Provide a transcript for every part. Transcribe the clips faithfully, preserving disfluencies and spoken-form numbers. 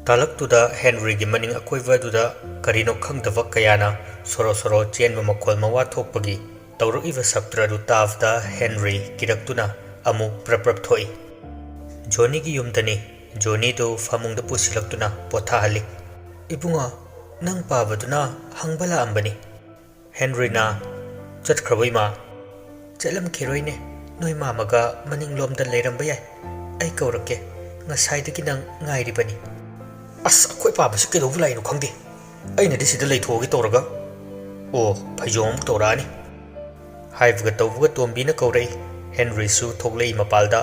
ꯇꯥꯂꯛꯇꯨꯗ ꯍꯦꯟꯔꯤꯒꯤ ꯃꯅꯤꯡ ꯑꯀꯣꯏꯕ ꯑꯗꯨꯗ ꯀꯔꯤꯅꯣ ꯈꯪꯗꯕ ꯀꯌꯥꯅ ꯁꯣꯔꯣ ꯁꯣꯔꯣ ꯆꯦꯟꯕ ꯃꯈꯣꯜ ꯃꯋꯥ ꯊꯣꯛꯄꯒꯤ ꯇꯧꯔꯛꯏꯕ ꯁꯞꯇ꯭ꯔ ꯑꯗꯨ ꯇꯥꯕꯗ ꯍꯦꯟꯔꯤ ꯀꯤꯔꯛꯇꯨꯅ ꯑꯃꯨꯛ ꯄ꯭ꯔꯞ ꯄ꯭ꯔꯞ ꯊꯣꯛꯏ꯫ ꯖꯣꯅꯤꯒꯤ ꯌꯨꯝꯗꯅꯤ꯫ ꯖꯣꯅꯤꯗꯨ ꯐꯃꯨꯡꯗ ꯄꯨꯁꯤꯜꯂꯛꯇꯨꯅ ꯄꯣꯊꯥꯍꯜꯂꯤ꯫ "ꯏꯕꯨꯡꯉꯣ, ꯅꯪ ꯄꯥꯕꯗꯨꯅ ꯍꯪꯕ ꯂꯥꯛꯑꯝꯕꯅꯤ꯫" ꯍꯦꯟꯔꯤꯅ, "ꯆꯠꯈ꯭ꯔꯕꯣ ꯏꯃꯥ?" "ꯆꯠꯂꯝꯈꯤꯔꯣꯏꯅꯦ, ꯅꯣꯏ ꯃꯥꯃꯒ ꯃꯅꯤꯡꯂꯣꯝꯗ ꯂꯩꯔꯝꯕ ꯌꯥꯏ꯫ ꯑꯩ ꯀꯧꯔꯛꯀꯦ, ꯉꯁꯥꯏꯗꯒꯤ ꯅꯪ ꯉꯥꯏꯔꯤꯕꯅꯤ꯫" "ꯑꯁ, ꯑꯩꯈꯣꯏ ꯄꯥꯕꯁꯤ ꯀꯩꯗꯧꯕ ꯂꯥꯛꯏꯅꯣ ꯈꯪꯗꯦ, ꯑꯩꯅꯗꯤ ꯁꯤꯗ ꯂꯩꯊꯣꯛꯑꯒꯦ ꯇꯧꯔꯒ꯫ ꯑꯣ, ꯐꯩꯖꯣꯝ ꯑꯃꯨꯛ ꯇꯧꯔꯛꯑꯅꯤ꯫" ꯍꯥꯏꯕꯒ ꯇꯧꯕꯒ ꯇꯣꯝꯕꯤꯅ ꯀꯧꯔꯛꯏ꯫ ꯍꯦꯟꯔꯤꯁꯨ ꯊꯣꯛꯂꯛꯏ ꯃꯄꯥꯜꯗ꯫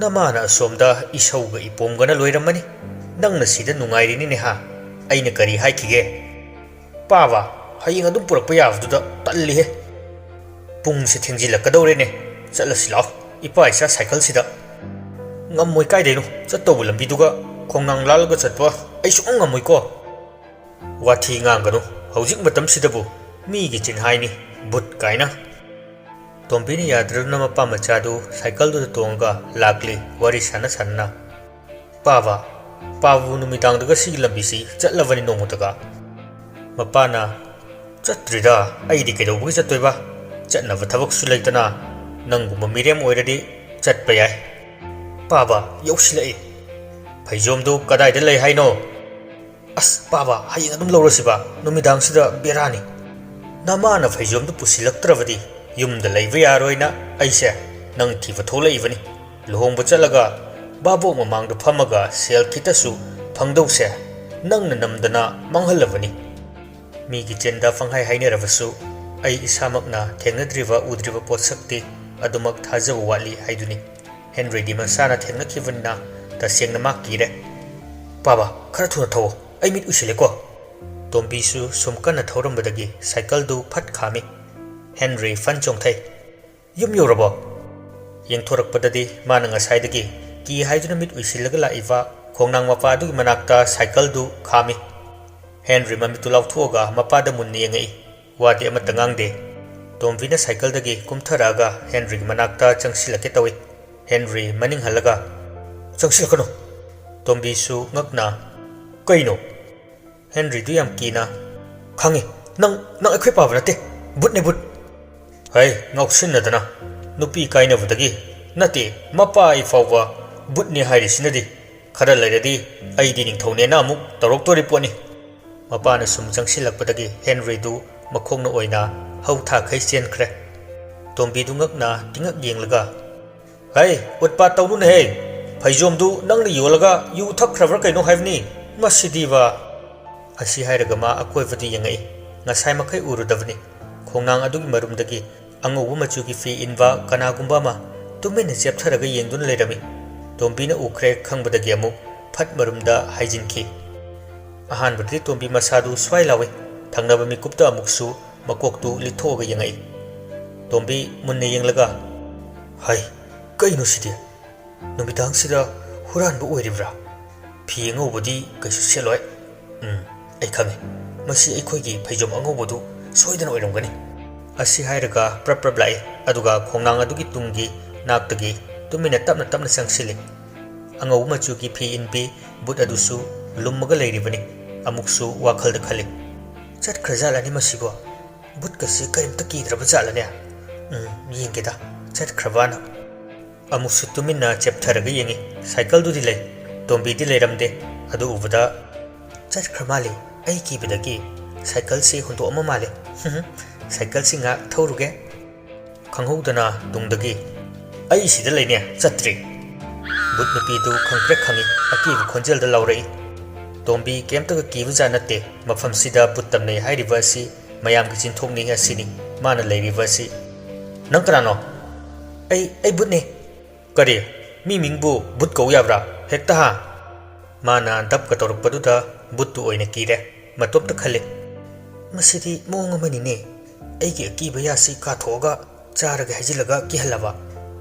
"ꯅꯃꯥꯅ ꯑꯁꯣꯝꯗ ꯏꯁꯧꯒ ꯏꯄꯣꯝꯒꯅ ꯂꯣꯏꯔꯝꯃꯅꯤ, ꯅꯪꯅ ꯁꯤꯗ ꯅꯨꯡꯉꯥꯏꯔꯤꯅꯤꯅꯦ ꯍꯥ? ꯑꯩꯅ ꯀꯔꯤ ꯍꯥꯏꯈꯤꯒꯦ?" "ꯄꯥꯕ, ꯍꯌꯦꯡ ꯑꯗꯨꯝ ꯄꯨꯔꯛꯄ ꯌꯥꯕꯗꯨꯗ, ꯇꯜꯂꯤꯍꯦ꯫ ꯄꯨꯡꯁꯦ ꯊꯦꯡꯖꯤꯜꯂꯛꯀꯗꯧꯔꯦꯅꯦ, ꯆꯠꯂꯁꯤ ꯂꯥꯛꯑꯣ, ꯏꯄꯥ ꯏꯆꯥ ꯁꯥꯏꯀꯜꯁꯤꯗ꯫" "ꯉꯝꯃꯣꯏ, ꯀꯥꯏꯗꯩꯅꯣ, ꯆꯠꯇꯧꯕ ꯂꯝꯕꯤꯗꯨꯒ ꯈꯣꯡꯅꯥꯡ ꯂꯥꯜꯂꯒ ꯆꯠꯄ ꯑꯩ ꯁꯨꯡꯉꯝ ꯉꯝꯃꯣꯏꯀꯣ꯫" "ꯋꯥꯊꯤ ꯉꯥꯡꯒꯅꯨ, ꯍꯧꯖꯤꯛ ꯃꯇꯝꯁꯤꯗꯕꯨ ꯃꯤꯒꯤ ꯆꯤꯟꯍꯥꯏꯅꯤ ꯕꯨꯠ ꯀꯥꯏꯅ꯫" ꯇꯣꯝꯕꯤꯅ ꯌꯥꯗ꯭ꯔꯗꯨꯅ ꯃꯄꯥ ꯃꯆꯥꯗꯨ ꯁꯥꯏꯀꯜꯗꯨꯗ ꯇꯣꯡꯉꯒ ꯂꯥꯛꯂꯤ, ꯋꯥꯔꯤ ꯁꯥꯟꯅ ꯁꯥꯟꯅꯅ꯫ "ꯄꯥꯕ, ꯄꯥꯕꯕꯨ ꯅꯨꯃꯤꯗꯥꯡꯗꯒ ꯁꯤꯒꯤ ꯂꯝꯕꯤꯁꯤ ꯆꯠꯂꯕꯅꯤ ꯅꯣꯡꯃꯇꯒ?" ꯃꯄꯥꯅ, "ꯆꯠꯇ꯭ꯔꯤꯗ, ꯑꯩꯗꯤ ꯀꯩꯗꯧꯕꯒꯤ ꯆꯠꯇꯣꯏꯕ? ꯆꯠꯅꯕ ꯊꯕꯛꯁꯨ ꯂꯩꯇꯅ꯫ ꯅꯪꯒꯨꯝꯕ ꯃꯤꯔꯦꯝ ꯑꯣꯏꯔꯗꯤ ꯆꯠꯄ ꯌꯥꯏ꯫" "ꯄꯥꯕ, ꯌꯧꯁꯤꯜꯂꯛꯏ꯫ ꯐꯩꯖꯣꯝꯗꯨ ꯀꯗꯥꯏꯗ ꯂꯩ ꯍꯥꯏꯅꯣ?" "ꯑꯁ ꯄꯥꯕ, ꯍꯌꯦꯡ ꯑꯗꯨꯝ ꯂꯧꯔꯁꯤꯕ, ꯅꯨꯃꯤꯗꯥꯡꯁꯤꯗ ꯕꯦꯔꯥꯅꯤ꯫ ꯅꯃꯥꯅ ꯐꯩꯖꯣꯝꯗꯨ ꯄꯨꯁꯤꯜꯂꯛꯇ꯭ꯔꯕꯗꯤ ꯌꯨꯝꯗ ꯂꯩꯕ ꯌꯥꯔꯣꯏꯅ ꯑꯩꯁꯦ ꯅꯪ ꯊꯤꯕ ꯊꯣꯛꯂꯛꯏꯕꯅꯤ꯫ ꯂꯨꯍꯣꯡꯕ ꯆꯠꯂꯒ ꯚꯥꯕꯣꯛ ꯃꯃꯥꯡꯗ ꯐꯝꯃꯒ ꯁꯦꯜ ꯈꯤꯇꯁꯨ ꯐꯪꯗꯧꯁꯦ ꯅꯪꯅ ꯅꯝꯗꯅ ꯃꯥꯡꯍꯜꯂꯕꯅꯤ꯫" ꯃꯤꯒꯤ ꯆꯤꯟꯗ ꯄꯪꯍꯥꯏ ꯍꯥꯏꯅꯔꯕꯁꯨ, ꯑꯩ ꯏꯁꯥꯃꯛꯅ ꯊꯦꯡꯅꯗ꯭ꯔꯤꯕ ꯎꯗ꯭ꯔꯤꯕ ꯄꯣꯠꯁꯛꯇꯤ ꯑꯗꯨꯃꯛ ꯊꯥꯖꯕ ꯋꯥꯠꯂꯤ ꯍꯥꯏꯗꯨꯅꯤ꯫ ꯍꯦꯟꯔꯤꯗꯤ ꯃꯁꯥꯅ ꯊꯦꯡꯅꯈꯤꯕꯅꯤꯅ ꯇꯁꯦꯡꯅ ꯃꯥ ꯀꯤꯔꯦ꯫ "ꯄꯥꯕ, ꯈꯔ ꯊꯨꯅ ꯊꯧꯑꯣ, ꯑꯩ ꯃꯤꯠ ꯎꯏꯁꯤꯜꯂꯦꯀꯣ꯫" ꯇꯣꯝꯕꯤꯁꯨ ꯁꯨꯝ ꯀꯟꯅ ꯊꯧꯔꯝꯕꯗꯒꯤ ꯁꯥꯏꯀꯜꯗꯨ ꯐꯠ ꯈꯥꯝꯃꯤ꯫ ꯍꯦꯟꯔꯤ ꯐꯟ ꯆꯣꯡꯊꯩ꯫ "ꯌꯨꯝ ꯌꯧꯔꯕꯣ?" ꯌꯦꯡꯊꯣꯔꯛꯄꯗꯗꯤ ꯃꯥꯅ ꯉꯁꯥꯏꯗꯒꯤ ꯀꯤ ꯍꯥꯏꯗꯨꯅ ꯃꯤꯠ ꯎꯏꯁꯤꯜꯂꯒ ꯂꯥꯛꯏꯕ ꯈꯣꯡꯅꯥꯡ ꯃꯄꯥ ꯑꯗꯨꯒꯤ ꯃꯅꯥꯛꯇ ꯁꯥꯏꯀꯜꯗꯨ ꯈꯥꯝꯃꯤ꯫ ꯍꯦꯟꯔꯤ ꯃꯃꯤꯠꯇꯨ ꯂꯥꯎꯊꯣꯛꯑꯒ ꯃꯄꯥꯗ ꯃꯨꯟꯅ ꯌꯦꯡꯉꯛꯏ꯫ ꯋꯥꯗꯤ ꯑꯃꯠꯇ ꯉꯥꯡꯗꯦ꯫ ꯇꯣꯝꯕꯤꯅ ꯁꯥꯏꯀꯜꯗꯒꯤ ꯀꯨꯝꯊꯔꯛꯑꯒ ꯍꯦꯟꯔꯤꯒꯤ ꯃꯅꯥꯛꯇ ꯆꯪꯁꯤꯜꯂꯛꯀꯦ ꯇꯧꯏ꯫ ꯍꯦꯟꯔꯤ ꯃꯅꯤꯡ ꯍꯜꯂꯒ, "ꯆꯪꯁꯤꯜꯂꯛꯀꯅꯨ꯫ ꯇꯣꯝꯕꯤꯁꯨ ꯉꯛꯅ, "ꯀꯩꯅꯣ?" ꯍꯦꯟꯔꯤꯗꯨ ꯌꯥꯝ ꯀꯤꯅ, "ꯈꯪꯉꯤ, ꯅꯪ, ꯅꯪ ꯑꯩꯈꯣꯏ ꯄꯥꯕ ꯅꯠꯇꯦ, ꯕꯨꯠꯅꯦ, ꯕꯨꯠ!" "ꯍꯩ, ꯉꯥꯎꯁꯤꯟꯅꯗꯅ, ꯅꯨꯄꯤ ꯀꯥꯏꯅꯕꯗꯒꯤ, ꯅꯠꯇꯦ, ꯃꯄꯥ ꯑꯩ ꯐꯥꯎꯕ ꯕꯨꯠꯅꯦ ꯍꯥꯏꯔꯤꯁꯤꯅꯗꯤ, ꯈꯔ ꯂꯩꯔꯗꯤ ꯑꯩꯗꯤ ꯅꯤꯡꯊꯧꯅꯦꯅ ꯑꯃꯨꯛ ꯇꯧꯔꯛꯇꯣꯔꯤ ꯄꯣꯠꯅꯤ꯫" ꯃꯄꯥꯅ ꯁꯨꯝ ꯆꯪꯁꯤꯜꯂꯛꯄꯗꯒꯤ ꯍꯦꯟꯔꯤꯗꯨ ꯃꯈꯣꯡꯅ ꯑꯣꯏꯅ ꯍꯧ ꯊꯥꯈꯩ ꯆꯦꯟꯈ꯭ꯔꯦ꯫ ꯇꯣꯝꯕꯤꯗꯨ ꯉꯛꯅ ꯇꯤꯉꯛ ꯌꯦꯡꯂꯒ, "ꯍꯩ, ꯎꯠꯄꯥꯠ ꯇꯧꯅꯨꯅꯦꯍꯦ! ꯐꯩꯖꯣꯝꯗꯨ ꯅꯪꯅ ꯌꯣꯜꯂꯒ ꯌꯨ ꯊꯛꯈ꯭ꯔꯕ꯭ꯔꯥ ꯀꯩꯅꯣ ꯍꯥꯏꯕꯅꯤ, ꯃꯁꯤꯗꯤꯕ!" ꯑꯁꯤ ꯍꯥꯏꯔꯒ ꯃꯥ ꯑꯀꯣꯏꯕꯗ ꯌꯦꯡꯉꯛꯏ꯫ ꯉꯁꯥꯏ ꯃꯈꯩ ꯎꯔꯨꯗꯕꯅꯤ꯫ ꯈꯣꯡꯅꯥꯡ ꯑꯗꯨꯒꯤ ꯃꯔꯨꯝꯗꯒꯤ ꯑꯉꯧꯕ ꯃꯆꯨꯒꯤ ꯐꯤ ꯏꯟꯕ ꯀꯅꯥꯒꯨꯝꯕ ꯑꯃ ꯇꯨꯃꯤꯟꯅ ꯆꯦꯞꯊꯔꯒ ꯌꯦꯡꯗꯨꯅ ꯂꯩꯔꯝꯃꯤ꯫ ꯇꯣꯝꯕꯤꯅ ꯎꯈ꯭ꯔꯦ ꯈꯪꯕꯗꯒꯤ ꯑꯃꯨꯛ ꯐꯠ ꯃꯔꯨꯝꯗ ꯍꯥꯏꯖꯤꯟꯈꯤ꯫ ꯑꯍꯥꯟꯕꯗꯗꯤ ꯇꯣꯝꯕꯤ ꯃꯁꯥꯗꯨ ꯁ꯭ꯋꯥꯏ ꯂꯥꯎꯏ꯫ ꯊꯪꯅꯕ ꯃꯤꯀꯨꯞꯇ ꯑꯃꯨꯛꯁꯨ ꯃꯀꯣꯛꯇꯨ ꯂꯤꯠꯊꯣꯛꯑꯒ ꯌꯦꯡꯉꯛꯏ꯫ ꯇꯣꯝꯕꯤ ꯃꯨꯟꯅ ꯌꯦꯡꯂꯒ, "ꯍꯩ, ꯀꯩꯅꯣ ꯁꯤꯗꯤ? ꯅꯨꯃꯤꯗꯥꯡꯁꯤꯗ ꯍꯨꯔꯥꯟꯕ ꯑꯣꯏꯔꯤꯕ꯭ꯔꯥ? ꯐꯤ ꯑꯉꯧꯕꯗꯤ ꯀꯩꯁꯨ ꯁꯦꯠꯂꯣꯏ꯫ ꯎꯝ, ꯑꯩ ꯈꯪꯉꯦ꯫ ꯃꯁꯤ ꯑꯩꯈꯣꯏꯒꯤ ꯐꯩꯖꯣꯝ ꯑꯉꯧꯕꯗꯨ ꯁꯣꯏꯗꯅ ꯑꯣꯏꯔꯝꯒꯅꯤ꯫" ꯑꯁꯤ ꯍꯥꯏꯔꯒ ꯄ꯭ꯔꯞ ꯄ꯭ꯔꯞ ꯂꯥꯛꯏ, ꯑꯗꯨꯒ ꯈꯣꯡꯅꯥꯡ ꯑꯗꯨꯒꯤ ꯇꯨꯡꯒꯤ ꯅꯥꯛꯇꯒꯤ ꯇꯨꯃꯤꯟꯅ ꯇꯞꯅ ꯇꯞꯅ ꯆꯪꯁꯤꯜꯂꯤ꯫ ꯑꯉꯧꯕ ꯃꯆꯨꯒꯤ ꯐꯤ ꯏꯟꯕꯤ ꯕꯨꯠ ꯑꯗꯨꯁꯨ ꯂꯨꯝꯃꯒ ꯂꯩꯔꯤꯕꯅꯤ꯫ ꯑꯃꯨꯛꯁꯨ ꯋꯥꯈꯜꯗ ꯈꯜꯂꯤ, "ꯆꯠꯈ꯭ꯔꯖꯥꯠꯂꯅꯦ ꯃꯁꯤꯕꯣ? ꯕꯨꯠꯀꯁꯦ ꯀꯔꯤꯝꯇ ꯀꯤꯗ꯭ꯔꯕ ꯖꯥꯠꯂꯅꯦ? ꯎꯝ, ꯌꯦꯡꯒꯦꯗ, ꯆꯠꯈ꯭ꯔꯕꯅ꯫" ꯑꯃꯨꯛꯁꯨ ꯇꯨꯃꯤꯟꯅ ꯆꯦꯞꯊꯔꯒ ꯌꯦꯡꯉꯤ꯫ ꯁꯥꯏꯀꯜꯗꯨꯗꯤ ꯂꯩ, ꯇꯣꯝꯕꯤꯗꯤ ꯂꯩꯔꯝꯗꯦ꯫ ꯑꯗꯨ ꯎꯕꯗ, "ꯆꯠꯈ꯭ꯔ ꯃꯥꯜꯂꯦ, ꯑꯩ ꯀꯤꯕꯗꯒꯤ ꯁꯥꯏꯀꯜꯁꯦ ꯍꯨꯟꯗꯣꯛꯑꯝꯃ ꯃꯥꯜꯂꯦ꯫ ꯁꯥꯏꯀꯜꯁꯤ ꯉꯥꯏꯍꯥꯛ ꯊꯧꯔꯨꯒꯦ꯫" ꯈꯪꯍꯧꯗꯅ ꯇꯨꯡꯗꯒꯤ, "ꯑꯩ ꯁꯤꯗ ꯂꯩꯅꯦ, ꯆꯠꯇ꯭ꯔꯤ꯫" ꯕꯨꯠ ꯅꯨꯄꯤꯗꯨ ꯈꯪꯄ꯭ꯔꯦꯛ ꯈꯪꯉꯤ, ꯑꯀꯤꯕ ꯈꯣꯟꯖꯦꯜꯗ ꯂꯥꯎꯔꯛꯏ꯫ ꯇꯣꯝꯕꯤ ꯀꯩꯝꯇꯒ ꯀꯤꯕ ꯖꯥꯠ ꯅꯠꯇꯦ, ꯃꯐꯝꯁꯤꯗ ꯕꯨꯠ ꯇꯝꯅꯩ ꯍꯥꯏꯔꯤꯕ ꯑꯁꯤ ꯃꯌꯥꯝꯒꯤ ꯆꯤꯟꯊꯣꯛꯅꯤ ꯑꯁꯤꯅꯤ ꯃꯥꯅ ꯂꯩꯔꯤꯕ ꯑꯁꯤ꯫ "ꯅꯪ ꯀꯅꯥꯅꯣ?" "ꯑꯩ, ꯑꯩ ꯕꯨꯠꯅꯦ꯫" "ꯀꯔꯤ? ꯃꯤ ꯃꯤꯡꯕꯨ ꯕꯨꯠ ꯀꯧ ꯌꯥꯕ꯭ꯔꯥ? ꯍꯦꯛꯇ ꯍꯥ?" ꯃꯥꯅ ꯗꯞꯀ ꯇꯧꯔꯛꯄꯗꯨꯗ ꯕꯨꯠꯇꯨ ꯑꯣꯏꯅ ꯀꯤꯔꯦ꯫ ꯃꯇꯣꯝꯇ ꯈꯜꯂꯤ, "ꯃꯁꯤꯗꯤ ꯃꯑꯣꯡ ꯑꯃꯅꯤꯅꯦ꯫ ꯑꯩꯒꯤ ꯑꯀꯤꯕ ꯌꯥꯁꯤ ꯀꯥꯊꯣꯛꯑꯒ ꯆꯥꯔꯒ ꯍꯩꯖꯤꯜꯂꯒ ꯀꯤꯍꯜꯂꯕ,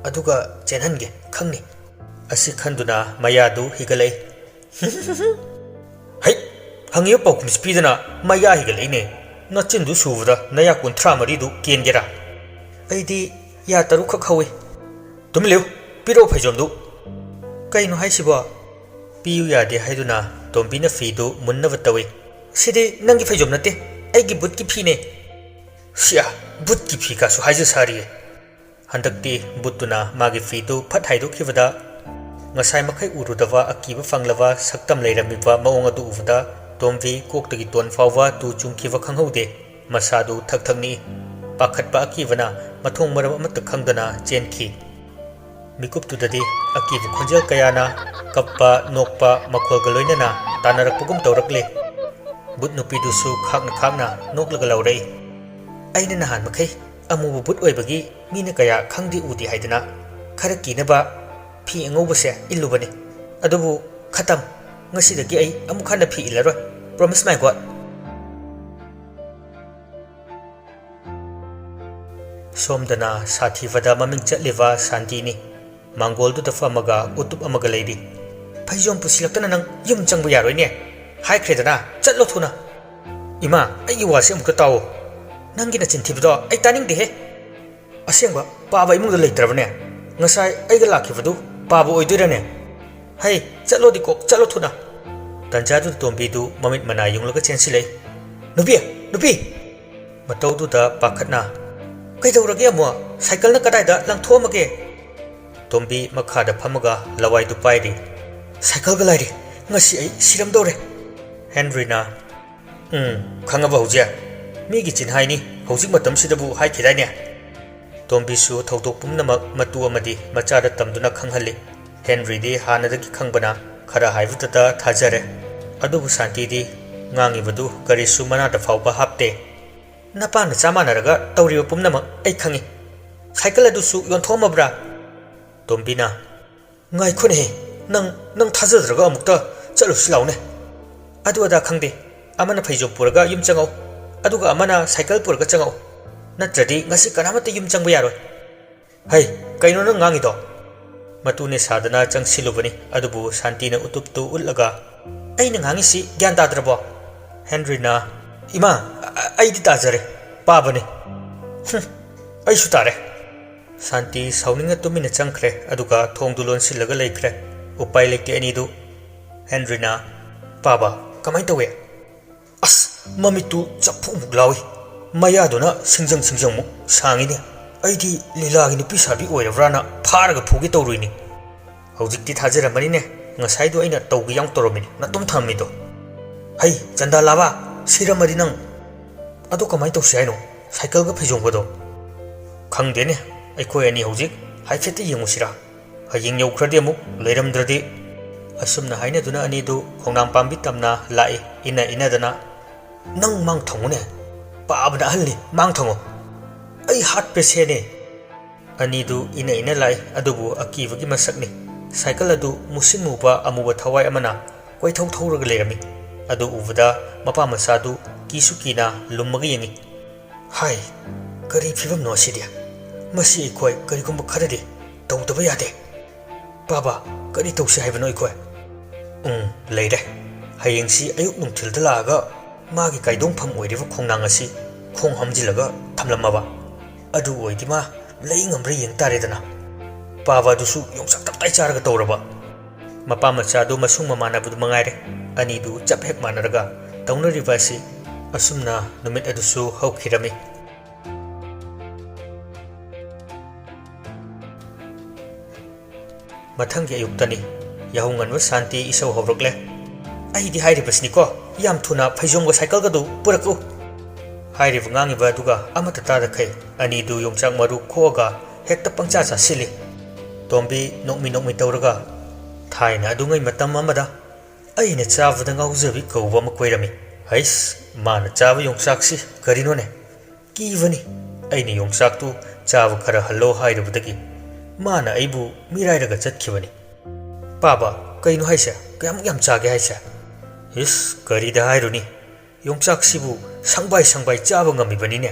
ꯑꯗꯨꯒ ꯆꯦꯟꯍꯟꯒꯦ ꯈꯪꯅꯤ꯫" ꯑꯁꯤ ꯈꯟꯗꯨꯅ ꯃꯌꯥꯗꯨ ꯍꯤꯒꯠꯂꯛꯏ꯫ "ꯍꯩ! ꯍꯪꯉꯤꯕ ꯄꯥꯎꯈꯨꯝꯁꯤ ꯄꯤꯗꯅ ꯃꯌꯥ ꯍꯤꯒꯠꯂꯛꯏꯅꯦ꯫ ꯅꯆꯤꯟꯗꯨ ꯁꯨꯕꯗ ꯅꯌꯥ ꯀꯨꯟꯊ꯭ꯔꯥ ꯃꯔꯤꯗꯨ ꯀꯦꯟꯒꯦꯔꯥ?" "ꯑꯩꯗꯤ ꯌꯥ ꯇꯔꯨꯛꯈꯛ ꯍꯧꯏ꯫" "ꯇꯨꯃꯤꯟ ꯂꯩꯌꯨ, ꯄꯤꯔꯛꯑꯣ ꯐꯩꯖꯣꯝꯗꯨ꯫" "ꯀꯩꯅꯣ ꯍꯥꯏꯁꯤꯕꯣ?" ꯄꯤꯌꯨ ꯌꯥꯗꯦ ꯍꯥꯏꯗꯨꯅ ꯇꯣꯝꯕꯤꯅ ꯐꯤꯗꯨ ꯃꯨꯟꯅꯕ ꯇꯧꯏ꯫ "ꯁꯤꯗꯤ ꯅꯪꯒꯤ ꯐꯩꯖꯣꯝ ꯅꯠꯇꯦ, ꯑꯩꯒꯤ ꯕꯨꯠꯀꯤ ꯐꯤꯅꯦ꯫" "ꯁꯤꯌꯥ, ꯕꯨꯠꯀꯤ ꯐꯤ ꯀꯥꯁꯨ ꯍꯥꯏꯖ ꯁꯥꯔꯤꯌꯦ꯫" ꯍꯟꯗꯛꯇꯤ ꯕꯨꯠꯇꯨꯅ ꯃꯥꯒꯤ ꯐꯤꯗꯨ ꯐꯠ ꯍꯥꯏꯗꯣꯛꯈꯤꯕꯗ, ꯉꯁꯥꯏ ꯃꯈꯩ ꯎꯔꯨꯗꯕ ꯑꯀꯤꯕ ꯐꯪꯂꯕ ꯁꯛꯇꯝ ꯂꯩꯔꯝꯃꯤꯕ ꯃꯑꯣꯡ ꯑꯗꯨ ꯎꯕꯗ, ꯇꯣꯝꯕꯤ ꯀꯣꯛꯇꯒꯤ ꯇꯣꯟ ꯐꯥꯎꯕ ꯇꯨ ꯆꯨꯡꯈꯤꯕ ꯈꯪꯍꯧꯗꯦ꯫ ꯃꯁꯥꯗꯨ ꯊꯛ ꯊꯛ ꯅꯤꯛꯏ꯫ ꯄꯥꯈꯠꯄ ꯑꯀꯤꯕꯅ ꯃꯊꯣꯡ ꯃꯔꯝ ꯑꯃꯠꯇ ꯈꯪꯗꯅ ꯆꯦꯟꯈꯤ꯫ ꯃꯤꯀꯨꯞꯇꯨꯗꯗꯤ ꯑꯀꯤꯕ ꯈꯣꯟꯖꯦꯜ ꯀꯌꯥꯅ ꯀꯞꯄ, ꯅꯣꯛꯄ ꯃꯈꯣꯜꯒ ꯂꯣꯏꯅꯅ ꯇꯥꯟꯅꯔꯛꯄꯒꯨꯝ ꯇꯧꯔꯛꯂꯦ꯫ ꯕꯨꯠ ꯅꯨꯄꯤꯗꯨꯁꯨ ꯈꯥꯛꯅ ꯈꯥꯛꯅ ꯅꯣꯛꯂꯒ ꯂꯥꯎꯔꯛꯏ꯫ "ꯑꯩꯅ ꯅꯍꯥꯟ ꯃꯈꯩ ꯑꯃꯨꯕ ꯕꯨꯠ ꯑꯣꯏꯕꯒꯤ ꯃꯤꯅ ꯀꯌꯥ ꯈꯪꯗꯦ ꯎꯗꯦ ꯍꯥꯏꯗꯅ ꯈꯔ ꯀꯤꯅꯕ ꯐꯤ ꯑꯉꯧꯕꯁꯦ ꯏꯜꯂꯨꯕꯅꯤ꯫ ꯑꯗꯨꯕꯨ ꯈꯇꯝ, ꯉꯁꯤꯗꯒꯤ ꯑꯩ ꯑꯃꯨꯛ ꯍꯟꯅ ꯐꯤ ꯏꯜꯂꯔꯣꯏ꯫ Promise, my God!" ꯁꯣꯝꯗꯅ ꯁꯥꯊꯤꯕꯗ ꯃꯃꯤꯡ ꯆꯠꯂꯤꯕ ꯁꯥꯟꯇꯤꯅꯤ꯫ ꯃꯥꯡꯒꯣꯜꯗꯨꯗ ꯐꯝꯃꯒ ꯎꯇꯨꯞ ꯑꯃꯒ ꯂꯩꯔꯤ꯫ "ꯐꯩꯖꯣꯝ ꯄꯨꯁꯤꯜꯂꯛꯇꯅ ꯅꯪ ꯌꯨꯝ ꯆꯪꯕ ꯌꯥꯔꯣꯏꯅꯦ꯫ ꯍꯥꯏꯈ꯭ꯔꯦꯗꯅ, ꯆꯠꯂꯣ ꯊꯨꯅ꯫" "ꯏꯃꯥ, ꯑꯩꯒꯤ ꯋꯥꯁꯤ ꯑꯃꯨꯛꯇ ꯇꯥꯎꯑꯣ꯫ ꯅꯪꯒꯤ ꯅꯆꯤꯟ ꯊꯤꯕꯗꯣ ꯑꯩ ꯇꯥꯅꯤꯡꯗꯦꯍꯦ꯫ ꯑꯁꯦꯡꯕ ꯄꯥꯕ ꯏꯃꯨꯡꯗ ꯂꯩꯇ꯭ꯔꯕꯅꯦ? ꯉꯁꯥꯏ ꯑꯩꯒ ꯂꯥꯛꯈꯤꯕꯗꯨ ꯄꯥꯕ ꯑꯣꯏꯗꯣꯏꯔꯅꯦ? ꯍꯩ, ꯆꯠꯂꯣꯗꯤ ꯀꯣꯛ, ꯆꯠꯂꯣ ꯊꯨꯅ꯫" ꯇꯟꯖꯥꯗꯨꯗ ꯇꯣꯝꯕꯤꯗꯨ ꯃꯃꯤꯠ ꯃꯅꯥ ꯌꯨꯡꯂꯒ ꯆꯦꯟꯁꯤꯜꯂꯛꯏ꯫ "ꯅꯨꯄꯤ! ꯅꯨꯄꯤ!" ꯃꯇꯧꯗꯨꯗ ꯄꯥꯈꯠꯅ, "ꯀꯩꯗꯧꯔꯒꯦ ꯑꯃꯨꯛ? ꯁꯥꯏꯀꯜꯅ ꯀꯗꯥꯏꯗ ꯂꯪꯊꯣꯛꯑꯝꯃꯒꯦ?" ꯇꯣꯝꯕꯤ ꯃꯈꯥꯗ ꯐꯝꯃꯒ ꯂꯋꯥꯏꯗꯨ ꯄꯥꯏꯔꯤ꯫ "ꯁꯥꯏꯀꯜꯒ ꯂꯥꯏꯔꯤ, ꯉꯁꯤ ꯑꯩ ꯁꯤꯔꯝꯗꯧꯔꯦ꯫" ꯍꯦꯟꯔꯤꯅ, "ꯎꯝ, ꯈꯪꯉꯕ ꯍꯧꯖꯤꯛ? ꯃꯤꯒꯤ ꯆꯤꯟꯍꯥꯏꯅꯤ, ꯍꯧꯖꯤꯛ ꯃꯇꯝꯁꯤꯗꯕꯨ ꯍꯥꯏꯈꯤꯗꯥꯏꯅꯦ?" ꯇꯣꯝꯕꯤꯁꯨ ꯊꯧꯗꯣꯛ ꯄꯨꯝꯅꯃꯛ ꯃꯇꯨ ꯑꯃꯗꯤ ꯃꯆꯥꯗ ꯇꯝꯗꯨꯅ ꯈꯪꯍꯜꯂꯤ꯫ ꯍꯦꯟꯔꯤꯗꯤ ꯍꯥꯟꯅꯗꯒꯤ ꯈꯪꯕꯅ ꯈꯔ ꯍꯥꯏꯕꯗꯇ ꯊꯥꯖꯔꯦ꯫ ꯑꯗꯨꯕꯨ ꯁꯥꯟꯇꯤꯗꯤ ꯉꯥꯡꯉꯤꯕꯗꯨ ꯀꯔꯤꯁꯨ ꯃꯅꯥꯗ ꯐꯥꯎꯕ ꯍꯥꯞꯇꯦ꯫ "ꯅꯄꯥ ꯅꯆꯥ ꯃꯥꯟꯅꯔꯒ ꯇꯧꯔꯤꯕ ꯄꯨꯝꯅꯃꯛ ꯑꯩ ꯈꯪꯉꯤ꯫ ꯁꯥꯏꯀꯜ ꯑꯗꯨꯁꯨ ꯌꯣꯟꯊꯣꯛꯑꯝꯃꯕ꯭ꯔꯥ?" ꯇꯣꯝꯕꯤꯅ, "ꯉꯥꯏꯈꯣꯅꯦꯍꯦ, ꯅꯪ, ꯅꯪ ꯊꯥꯖꯗ꯭ꯔꯒ ꯑꯃꯨꯛꯇ ꯆꯠꯂꯨꯁꯤ ꯂꯥꯎꯅꯦ꯫ ꯑꯗꯨ ꯑꯗꯥ ꯈꯪꯗꯦ, ꯑꯃꯅ ꯐꯩꯖꯣꯝ ꯄꯨꯔꯒ ꯌꯨꯝ ꯆꯪꯉꯛꯎ, ꯑꯗꯨꯒ ꯑꯃꯅ ꯁꯥꯏꯀꯜ ꯄꯨꯔꯒ ꯆꯪꯉꯛꯎ, ꯅꯠꯇ꯭ꯔꯗꯤ ꯉꯁꯤ ꯀꯅꯥꯃꯠꯇ ꯌꯨꯝ ꯆꯪꯕ ꯌꯥꯔꯣꯏ꯫" "ꯍꯩ, ꯀꯩꯅꯣ ꯅꯪ ꯉꯥꯡꯉꯤꯗꯣ?" ꯃꯇꯨꯅꯦ ꯁꯥꯗꯅ ꯆꯪꯁꯤꯜꯂꯨꯕꯅꯤ, ꯑꯗꯨꯕꯨ ꯁꯥꯟꯇꯤꯅ ꯎꯇꯨꯞꯇꯨ ꯎꯠꯂꯒ, "ꯑꯩꯅ ꯉꯥꯡꯉꯤꯁꯤ ꯒ꯭ꯌꯥꯟ ꯇꯥꯗ꯭ꯔꯕꯣ?" ꯍꯦꯟꯔꯤꯅ, "ꯏꯃꯥ, ꯑ-, ꯑꯩꯗꯤ ꯇꯥꯖꯔꯦ, ꯄꯥꯕꯅꯤ꯫" "ꯍꯨꯝ, ꯑꯩꯁꯨ ꯇꯥꯔꯦ꯫" ꯁꯥꯟꯇꯤ ꯁꯥꯎꯅꯤꯡꯅ ꯇꯨꯃꯤꯟꯅ ꯆꯪꯈ꯭ꯔꯦ, ꯑꯗꯨꯒ ꯊꯣꯡꯗꯨ ꯂꯣꯟꯁꯤꯜꯂꯒ ꯂꯩꯈ꯭ꯔꯦ꯫ ꯎꯄꯥꯏ ꯂꯩꯇꯦ ꯑꯅꯤꯗꯨ꯫ ꯍꯦꯟꯔꯤꯅ, "ꯄꯥꯕ, ꯀꯃꯥꯏꯅ ꯇꯧꯋꯦ?" "ꯑꯁ, ꯃꯃꯤꯠꯇꯨ ꯆꯐꯨꯃꯨꯛ ꯂꯥꯎꯏ, ꯃꯌꯥꯗꯨꯅ ꯁꯤꯡꯖꯪ ꯁꯤꯡꯖꯪꯃꯨꯛ ꯁꯥꯡꯉꯤꯅꯦ꯫ ꯑꯩꯗꯤ ꯂꯤꯂꯥꯒꯤ ꯅꯨꯄꯤ ꯁꯥꯕꯤ ꯑꯣꯏꯔꯕ꯭ꯔꯥꯅ ꯐꯥꯔꯒ ꯐꯨꯒꯦ ꯇꯧꯔꯨꯏꯅꯤ꯫ ꯍꯧꯖꯤꯛꯇꯤ ꯊꯥꯖꯔꯝꯃꯅꯤꯅꯦ, ꯉꯁꯥꯏꯗꯣ ꯑꯩꯅ ꯇꯧꯒꯦ ꯌꯥꯎꯅ ꯇꯧꯔꯝꯃꯤꯅꯤ, ꯅꯇꯣꯝ ꯊꯝꯃꯤꯗꯣ꯫ ꯍꯩ, ꯆꯟꯗꯥ ꯂꯥꯕꯥ, ꯁꯤꯔꯝꯃꯗꯤ ꯅꯪ꯫ ꯑꯗꯣ ꯀꯃꯥꯏꯅ ꯇꯧꯁꯤ ꯍꯥꯏꯅꯣ, ꯁꯥꯏꯀꯜꯒ ꯐꯩꯖꯣꯝꯒꯗꯣ?" "ꯈꯪꯗꯦꯅꯦ, ꯑꯩꯈꯣꯏ ꯑꯅꯤ ꯍꯧꯖꯤꯛ ꯍꯥꯏꯐꯦꯠꯇ ꯌꯦꯡꯉꯨꯁꯤꯔꯥ? ꯍꯌꯦꯡ ꯌꯧꯈ꯭ꯔꯗꯤ ꯑꯃꯨꯛ ꯂꯩꯔꯝꯗ꯭ꯔꯗꯤ꯫" ꯑꯁꯨꯝꯅ ꯍꯥꯏꯅꯗꯨꯅ ꯑꯅꯤꯗꯨ ꯈꯣꯡꯅꯥꯡ ꯄꯥꯝꯕꯤ ꯇꯝꯅ ꯂꯥꯛꯏ, ꯏꯟꯅ ꯏꯟꯅꯗꯅ꯫ "ꯅꯪ ꯃꯥꯡ ꯊꯪꯉꯨꯅꯦ, ꯄꯥꯕꯅ ꯑꯍꯜꯅꯤ, ꯃꯥꯡ ꯊꯪꯉꯣ꯫ ꯑꯩ ꯍꯥꯠ ꯄꯦꯁꯦꯟꯅꯦ꯫" ꯑꯅꯤꯗꯨ ꯏꯟꯅ ꯏꯟꯅ ꯂꯥꯛꯏ, ꯑꯗꯨꯕꯨ ꯑꯀꯤꯕꯒꯤ ꯃꯁꯛꯅꯤ꯫ ꯁꯥꯏꯀꯜ ꯑꯗꯨ ꯃꯨꯁꯤꯟ ꯃꯨꯕ ꯑꯃꯨꯕ ꯊꯋꯥꯏ ꯑꯃꯅ ꯀꯣꯏꯊꯧ ꯊꯧꯔꯒ ꯂꯩꯔꯝꯃꯤ꯫ ꯑꯗꯨ ꯎꯕꯗ ꯃꯄꯥ ꯃꯆꯥꯗꯨ ꯀꯤꯁꯨ ꯀꯤꯅ ꯂꯨꯝꯃꯒ ꯌꯦꯡꯉꯤ꯫ "ꯍꯥꯏ, ꯀꯔꯤ ꯐꯤꯕꯝꯅꯣ ꯑꯁꯤꯗꯤ? ꯃꯁꯤ ꯑꯩꯈꯣꯏ ꯀꯔꯤꯒꯨꯝꯕ ꯈꯔꯗꯤ ꯇꯧꯗꯕ ꯌꯥꯗꯦ꯫ ꯄꯥꯕ, ꯀꯔꯤ ꯇꯧꯁꯤ ꯍꯥꯏꯕꯅꯣ ꯑꯩꯈꯣꯏ?" "ꯎꯝ, ꯂꯩꯔꯦ꯫ ꯍꯌꯦꯡꯁꯤ ꯑꯌꯨꯛ ꯅꯨꯡꯊꯤꯜꯗ ꯂꯥꯛꯑꯒ ꯃꯥꯒꯤ ꯀꯥꯏꯗꯣꯡꯐꯝ ꯑꯣꯏꯔꯤꯕ ꯈꯣꯡꯅꯥꯡ ꯑꯁꯤ ꯈꯣꯡ ꯍꯥꯝꯖꯤꯜꯂꯒ ꯊꯝꯂꯝꯃꯕ꯫ ꯑꯗꯨ ꯑꯣꯏꯗꯤ ꯃꯥ ꯂꯩ ꯉꯝꯕ꯭ꯔꯥ ꯌꯦꯡ ꯇꯥꯔꯦꯗꯅ꯫ ꯄꯥꯕ ꯑꯗꯨꯁꯨ ꯌꯣꯡꯆꯥꯛ ꯇꯞꯇꯥꯏ ꯆꯥꯔꯒ ꯇꯧꯔꯕ꯫" ꯃꯄꯥ ꯃꯆꯥꯗꯨ ꯃꯁꯨꯡ ꯃꯃꯥꯟꯅꯕꯗꯨ ꯃꯉꯥꯏꯔꯦ꯫ ꯑꯅꯤꯗꯨ ꯆꯞ ꯍꯦꯛ ꯃꯥꯟꯅꯔꯒ ꯇꯧꯅꯔꯤꯕ ꯑꯁꯤ꯫ ꯑꯁꯨꯝꯅ ꯅꯨꯃꯤꯠ ꯑꯗꯨꯁꯨ ꯍꯧꯈꯤꯔꯝꯃꯤ꯫ ꯃꯊꯪꯒꯤ ꯑꯌꯨꯛꯇꯅꯤ꯫ ꯌꯥꯍꯧꯉꯟꯕ ꯁꯥꯟꯇꯤ ꯏꯁꯧ ꯍꯧꯔꯛꯂꯦ꯫ "ꯑꯩꯗꯤ ꯍꯥꯏꯔꯤꯕꯁꯤꯅꯤꯀꯣ, ꯌꯥꯝ ꯊꯨꯅ ꯐꯩꯖꯣꯝꯒ ꯁꯥꯏꯀꯜꯒꯗꯨ ꯄꯨꯔꯛꯎ꯫" ꯍꯥꯏꯔꯤꯕ ꯉꯥꯡꯉꯤꯕ ꯑꯗꯨꯒ ꯑꯃꯠꯇ ꯇꯥꯗꯈꯩ꯫ ꯑꯅꯤꯗꯨ ꯌꯣꯡꯆꯥꯛ ꯃꯔꯨ ꯈꯣꯛꯑꯒ ꯍꯦꯛꯇ ꯄꯪꯆꯥ ꯆꯥꯁꯤꯜꯂꯤ꯫ ꯇꯣꯝꯕꯤ ꯅꯣꯛꯃꯤ ꯅꯣꯛꯃꯤ ꯇꯧꯔꯒ, "ꯊꯥꯏꯅ ꯑꯗꯨꯉꯩ ꯃꯇꯝ ꯑꯃꯗ ꯑꯩꯅ ꯆꯥꯕꯗ ꯉꯥꯎꯖꯕꯤ ꯀꯧꯕ ꯑꯃ ꯀꯣꯏꯔꯝꯃꯤ꯫ ꯍꯩꯁ, ꯃꯥꯅ ꯆꯥꯕ ꯌꯣꯡꯆꯥꯛꯁꯤ ꯀꯔꯤꯅꯣꯅꯦ? ꯀꯤꯕꯅꯤ꯫ ꯑꯩꯅ ꯌꯣꯡꯆꯥꯛꯇꯨ ꯆꯥꯕ ꯈꯔ ꯍꯜꯂꯣ ꯍꯥꯏꯔꯨꯕꯗꯒꯤ ꯃꯥꯅ ꯑꯩꯕꯨ ꯃꯤꯔꯥꯏꯔꯒ ꯆꯠꯈꯤꯕꯅꯤ꯫" "ꯄꯥꯕ, ꯀꯩꯅꯣ ꯍꯥꯏꯁꯦ? ꯀꯌꯥꯃꯨꯛ ꯌꯥꯝ ꯆꯥꯒꯦ ꯍꯥꯏꯁꯦ?" "ꯏꯁ, ꯀꯔꯤꯗ ꯍꯥꯏꯔꯨꯅꯤ, ꯌꯣꯡꯆꯥꯛꯁꯤꯕꯨ ꯁꯪꯕꯥꯏ ꯁꯪꯕꯥꯏ ꯆꯥꯕ ꯉꯝꯃꯤꯕꯅꯤꯅꯦ꯫"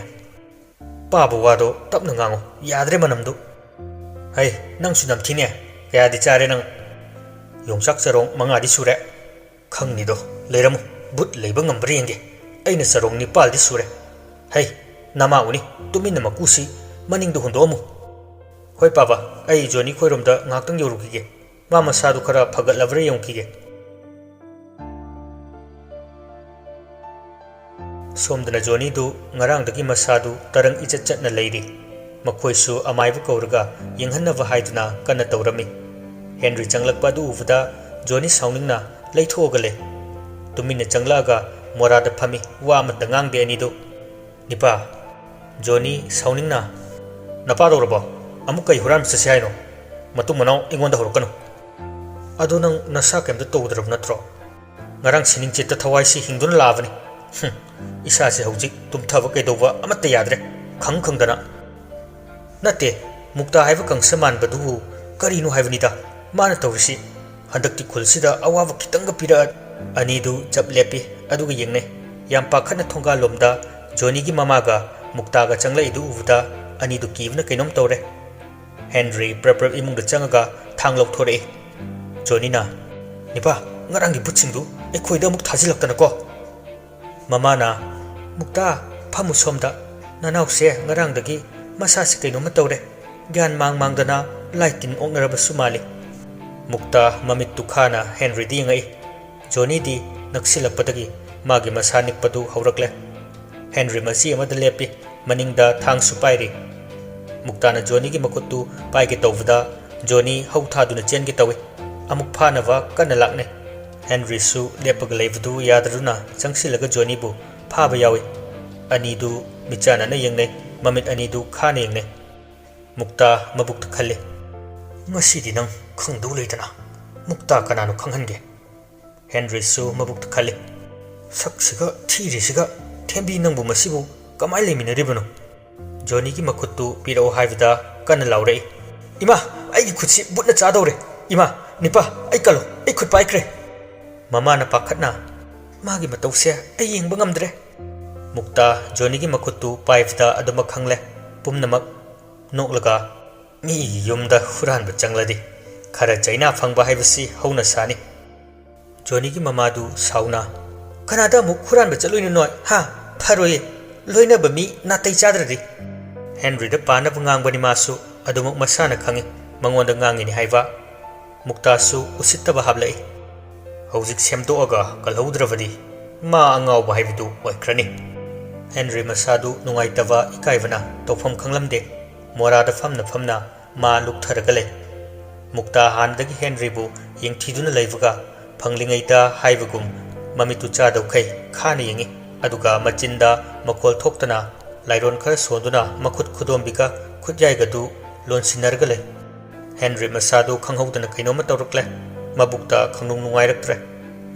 "ꯄꯥꯕ, ꯋꯥꯗꯣ ꯇꯞꯅ ꯉꯥꯡꯉꯨ, ꯌꯥꯗ꯭ꯔꯦ ꯃꯅꯝꯗꯨ꯫" "ꯍꯩ, ꯅꯪꯁꯨ ꯅꯝꯊꯤꯅꯦ, ꯀꯌꯥꯗꯤ ꯆꯥꯔꯦ ꯅꯪ?" "ꯌꯣꯡꯆꯥꯛ ꯆꯔꯣꯡ ꯃꯉꯥꯗꯤ ꯁꯨꯔꯦ꯫" "ꯈꯪꯅꯤꯗꯣ, ꯂꯩꯔꯝꯃꯨ, ꯕꯨꯠ ꯂꯩꯕ ꯉꯝꯕ꯭ꯔꯥ ꯌꯦꯡꯒꯦ꯫ ꯑꯩꯅ ꯆꯔꯣꯡ ꯅꯤꯄꯥꯜꯗꯤ ꯁꯨꯔꯦ꯫" "ꯍꯩ, ꯅꯃꯥ ꯎꯅꯤ, ꯇꯨꯃꯤꯟꯅ ꯃꯀꯨꯁꯤ ꯃꯅꯤꯡꯗ ꯍꯨꯟꯗꯣꯛꯑꯝꯃꯨ꯫" "ꯍꯣꯏ ꯄꯥꯕ, ꯑꯩ ꯖꯣꯅꯤ ꯈꯣꯏꯔꯣꯝꯗ ꯉꯥꯏꯍꯥꯛꯇꯪ ꯌꯧꯔꯨꯈꯤꯒꯦ, ꯃꯥ ꯃꯁꯥꯗꯨ ꯈꯔ ꯐꯒꯠꯂꯕ꯭ꯔꯥ ꯌꯦꯡꯉꯨꯈꯤꯒꯦ꯫" ꯁꯣꯝꯗꯅ ꯖꯣꯅꯤꯗꯨ ꯉꯔꯥꯡꯗꯒꯤ ꯃꯁꯥꯗꯨ ꯇꯔꯪ ꯏꯆꯠ ꯆꯠꯅ ꯂꯩꯔꯤ꯫ ꯃꯈꯣꯏꯁꯨ ꯑꯃꯥꯏꯕ ꯀꯧꯔꯒ ꯌꯦꯡꯍꯟꯅꯕ ꯍꯥꯏꯗꯨꯅ ꯀꯟꯅ ꯇꯧꯔꯝꯃꯤ꯫ ꯍꯦꯟꯔꯤ ꯆꯪꯂꯛꯄ ꯑꯗꯨ ꯎꯕꯗ ꯖꯣꯅꯤ ꯁꯥꯎꯅꯤꯡꯅ ꯂꯩꯊꯣꯛꯑꯒ ꯂꯩ꯫ ꯇꯨꯃꯤꯟꯅ ꯆꯪꯂꯛꯑꯒ ꯃꯣꯔꯥꯗ ꯐꯝꯃꯤ꯫ ꯋꯥ ꯑꯃꯠꯇ ꯉꯥꯡꯗꯦ ꯑꯅꯤꯗꯨ꯫ "ꯅꯤꯄꯥ!" ꯖꯣꯅꯤ ꯁꯥꯎꯅꯤꯡꯅ, "ꯅꯄꯥꯗꯧꯔꯕꯣ? ꯑꯃꯨꯛ ꯀꯩ ꯍꯨꯔꯥꯟꯕ ꯆꯠꯁꯤ ꯍꯥꯏꯅꯣ? ꯃꯇꯨꯡ ꯃꯅꯥꯎ ꯑꯩꯉꯣꯟꯗ ꯍꯧꯔꯛꯀꯅꯨ꯫ ꯑꯗꯣ ꯅꯪ ꯅꯁꯥ ꯀꯩꯝꯇ ꯇꯧꯗ꯭ꯔꯕ ꯅꯠꯇ꯭ꯔꯣ? ꯉꯔꯥꯡ ꯁꯤꯅꯤꯡꯆꯦꯠꯇ ꯊꯋꯥꯏꯁꯤ ꯍꯤꯡꯗꯨꯅ ꯂꯥꯛꯑꯕꯅꯤ꯫ ꯍꯨꯝ, ꯏꯁꯥꯁꯦ ꯍꯧꯖꯤꯛ ꯇꯨꯝꯊꯕ ꯀꯩꯗꯧꯕ ꯑꯃꯠꯇ ꯌꯥꯗ꯭ꯔꯦ, ꯈꯪ ꯈꯪꯗꯅ꯫ ꯅꯠꯇꯦ, ꯃꯨꯛꯇꯥ ꯍꯥꯏꯕ ꯀꯪꯁ ꯃꯥꯟꯕꯗꯨꯕꯨ ꯀꯔꯤꯅꯣ ꯍꯥꯏꯕꯅꯤꯗ ꯃꯥꯅ ꯇꯧꯔꯤꯁꯤ꯫ ꯍꯟꯗꯛꯇꯤ ꯈꯨꯜꯁꯤꯗ ꯑꯋꯥꯕ ꯈꯤꯇꯪꯒ ꯄꯤꯔꯛꯑ-" ꯑꯅꯤꯗꯨ ꯆꯞ ꯂꯦꯞꯄꯤ, ꯑꯗꯨꯒ ꯌꯦꯡꯅꯩ꯫ ꯌꯥꯝ ꯄꯥꯈꯠꯅ ꯊꯣꯡꯒꯥꯜꯂꯣꯝꯗ ꯖꯣꯅꯤꯒꯤ ꯃꯃꯥꯒ ꯃꯨꯛꯇꯥꯒ ꯆꯪꯂꯛꯏꯗꯨ ꯎꯕꯗ ꯑꯅꯤꯗꯨ ꯀꯤꯕꯅ ꯀꯩꯅꯣꯝ ꯇꯧꯔꯦ꯫ ꯍꯦꯟꯔꯤ ꯄ꯭ꯔꯞ ꯄ꯭ꯔꯞ ꯏꯃꯨꯡꯗ ꯆꯪꯉꯒ ꯊꯥꯡ ꯂꯧꯊꯣꯔꯛꯏ꯫ ꯖꯣꯅꯤꯅ, "ꯅꯤꯄꯥ, ꯉꯔꯥꯡꯒꯤ ꯚꯨꯠꯁꯤꯡꯗꯨ ꯑꯩꯈꯣꯏꯗ ꯑꯃꯨꯛ ꯊꯥꯖꯤꯜꯂꯛꯇꯅꯀꯣ꯫" ꯃꯃꯥꯅ, "ꯃꯨꯛꯇꯥ, ꯐꯝꯃꯨ ꯁꯣꯝꯗ꯫ ꯅꯅꯥꯎꯁꯦ ꯉꯔꯥꯡꯗꯒꯤ ꯃꯁꯥꯁꯦ ꯀꯩꯅꯣꯝꯃ ꯇꯧꯔꯦ꯫ ꯒ꯭ꯌꯥꯟ ꯃꯥꯡ ꯃꯥꯡꯗꯅ ꯂꯥꯏ ꯇꯤꯟ ꯑꯣꯛꯅꯔꯕꯁꯨ ꯃꯥꯜꯂꯤ꯫" ꯃꯨꯛꯇꯥ ꯃꯃꯤꯠꯇꯨ ꯈꯥꯅ ꯍꯦꯟꯔꯤꯗ ꯌꯦꯡꯉꯛꯏ꯫ ꯖꯣꯅꯤꯗꯤ ꯅꯛꯁꯤꯜꯂꯛꯄꯗꯒꯤ ꯃꯥꯒꯤ ꯃꯁꯥ ꯅꯤꯛꯄꯗꯨ ꯍꯧꯔꯛꯂꯦ꯫ ꯍꯦꯟꯔꯤ ꯃꯆꯤ ꯑꯃꯗ ꯂꯦꯞꯄꯤ, ꯃꯅꯤꯡꯗ ꯊꯥꯡꯁꯨ ꯄꯥꯏꯔꯤ꯫ ꯃꯨꯛꯇꯥꯅ ꯖꯣꯅꯤꯒꯤ ꯃꯈꯨꯠꯇꯨ ꯄꯥꯏꯒꯦ ꯇꯧꯕꯗ ꯖꯣꯅꯤ ꯍꯧ ꯊꯥꯗꯨꯅ ꯆꯦꯟꯒꯦ ꯇꯧꯏ꯫ ꯑꯃꯨꯛ ꯐꯥꯅꯕ ꯀꯟꯅ ꯂꯥꯛꯅꯩ꯫ ꯍꯦꯟꯔꯤꯁꯨ ꯂꯦꯞꯄꯒ ꯂꯩꯕꯗꯨ ꯌꯥꯗꯗꯨꯅ ꯆꯪꯁꯤꯜꯂꯒ ꯖꯣꯅꯤꯕꯨ ꯐꯥꯕ ꯌꯥꯎꯏ꯫ ꯑꯅꯤꯗꯨ ꯃꯤꯠꯆꯥꯟꯅꯅ ꯌꯦꯡꯅꯩ, ꯃꯃꯤꯠ ꯑꯅꯤꯗꯨ ꯈꯥꯅ ꯌꯦꯡꯅꯩ꯫ ꯃꯨꯛꯇꯥ ꯃꯕꯨꯛꯇ ꯈꯜꯂꯤ, "ꯉꯁꯤꯗꯤ ꯅꯪ ꯈꯪꯗꯧ ꯂꯩꯗꯅ꯫ ꯃꯨꯛꯇꯥ ꯀꯅꯥꯅꯣ ꯈꯪꯍꯟꯒꯦ?" ꯍꯦꯟꯔꯤꯁꯨ ꯃꯕꯨꯛꯇ ꯈꯜꯂꯤ, "ꯁꯛꯁꯤꯒ ꯊꯤꯔꯤꯁꯤꯒ, ꯊꯦꯝꯕꯤ ꯅꯪꯕꯨ ꯃꯁꯤꯕꯨ ꯀꯃꯥꯏ ꯂꯩꯃꯤꯟꯅꯔꯤꯕꯅꯣ?" ꯖꯣꯅꯤꯒꯤ ꯃꯈꯨꯠꯇꯨ ꯄꯤꯔꯛꯑꯣ ꯍꯥꯏꯕꯗ ꯀꯟꯅ ꯂꯥꯎꯔꯛꯏ, "ꯏꯃꯥ, ꯑꯩꯒꯤ ꯈꯨꯠꯁꯤ ꯕꯨꯠꯅ ꯆꯥꯗꯧꯔꯦ꯫ ꯏꯃꯥ, ꯅꯤꯄꯥ, ꯑꯩ ꯀꯜꯂꯣ, ꯑꯩ ꯈꯨꯠ ꯄꯥꯏꯈ꯭ꯔꯦ꯫" ꯃꯃꯥꯅ ꯄꯥꯈꯠꯅ, "ꯃꯥꯒꯤ ꯃꯇꯧꯁꯦ ꯑꯩ ꯌꯦꯡꯕ ꯉꯝꯗ꯭ꯔꯦ꯫" ꯃꯨꯛꯇꯥ ꯖꯣꯅꯤꯒꯤ ꯃꯈꯨꯠꯇꯨ ꯄꯥꯏꯕꯗ ꯑꯗꯨꯃꯛ ꯈꯪꯂꯦ꯫ ꯄꯨꯝꯅꯃꯛ ꯅꯣꯛꯂꯒ, "ꯃꯤꯒꯤ ꯌꯨꯝꯗ ꯍꯨꯔꯥꯟꯕ ꯆꯪꯂꯗꯤ ꯈꯔ ꯆꯩꯅꯥ ꯐꯪꯕ ꯍꯥꯏꯕꯁꯤ ꯍꯧꯅꯁꯥꯅꯤ꯫" ꯖꯣꯅꯤꯒꯤ ꯃꯃꯥꯗꯨ ꯁꯥꯎꯅ, "ꯀꯅꯥꯗ ꯑꯃꯨꯛ ꯍꯨꯔꯥꯟꯕ ꯆꯠꯂꯨꯏꯅꯣ ꯅꯣꯏ? ꯍꯥ? ꯐꯔꯣꯏꯌꯦ꯫ ꯂꯣꯏꯅꯕ ꯃꯤ ꯅꯥꯇꯩ ꯆꯥꯗ꯭ꯔꯗꯤ꯫" ꯍꯦꯟꯔꯤꯗ ꯄꯥꯅꯕ ꯉꯥꯡꯕꯅꯤ ꯃꯥꯁꯨ, ꯑꯗꯨꯃꯛ ꯃꯁꯥꯅ ꯈꯪꯏ, ꯃꯉꯣꯟꯗ ꯉꯥꯡꯉꯤꯅꯤ ꯍꯥꯏꯕ꯫ ꯃꯨꯛꯇꯥꯁꯨ ꯎꯁꯤꯠꯇꯕ ꯍꯥꯞꯂꯛꯏ꯫ "ꯍꯧꯖꯤꯛ ꯁꯦꯝꯗꯣꯛꯑꯒ ꯀꯜꯍꯧꯗ꯭ꯔꯕꯗꯤ ꯃꯥ ꯑꯉꯥꯎꯕ ꯍꯥꯏꯕꯗꯨ ꯑꯣꯏꯈ꯭ꯔꯅꯤ꯫ ꯍꯦꯟꯔꯤ ꯃꯁꯥꯗꯨ ꯅꯨꯡꯉꯥꯏꯇꯕ, ꯏꯀꯥꯏꯕꯅ ꯇꯧꯐꯝ ꯈꯪꯂꯝꯗꯦ꯫ ꯃꯣꯔꯥꯗ ꯐꯝꯅ ꯐꯝꯅ ꯃꯥ ꯂꯨꯞꯊꯔꯒ ꯂꯩ꯫ ꯃꯨꯛꯇꯥ ꯍꯥꯟꯅꯗꯒꯤ ꯍꯦꯟꯔꯤꯕꯨ ꯌꯦꯡꯊꯤꯗꯨꯅ ꯂꯩꯕꯒ, ꯐꯪꯂꯤꯉꯩꯗ ꯍꯥꯏꯕꯒꯨꯝ ꯃꯃꯤꯠꯇꯨ ꯆꯥꯗꯧꯈꯩ ꯈꯥꯅ ꯌꯦꯡꯏ꯫ ꯑꯗꯨꯒ ꯃꯆꯤꯟꯗ ꯃꯈꯣꯜ ꯊꯣꯛꯇꯅ ꯂꯥꯏꯔꯣꯟ ꯈꯔ ꯁꯣꯟꯗꯨꯅ ꯃꯈꯨꯠ ꯈꯨꯗꯣꯝꯕꯤꯒ ꯈꯨꯠꯌꯥꯏꯒꯗꯨ ꯂꯣꯟꯁꯤꯟꯅꯔꯒ ꯂꯩ꯫ ꯍꯦꯟꯔꯤ ꯃꯁꯥꯗꯨ ꯈꯪꯍꯧꯗꯅ ꯀꯩꯅꯣꯝꯃ ꯇꯧꯔꯛꯂꯦ꯫ ꯃꯕꯨꯛꯇ ꯈꯪꯅꯨꯡ ꯅꯨꯡꯉꯥꯏꯔꯛꯇ꯭ꯔꯦ꯫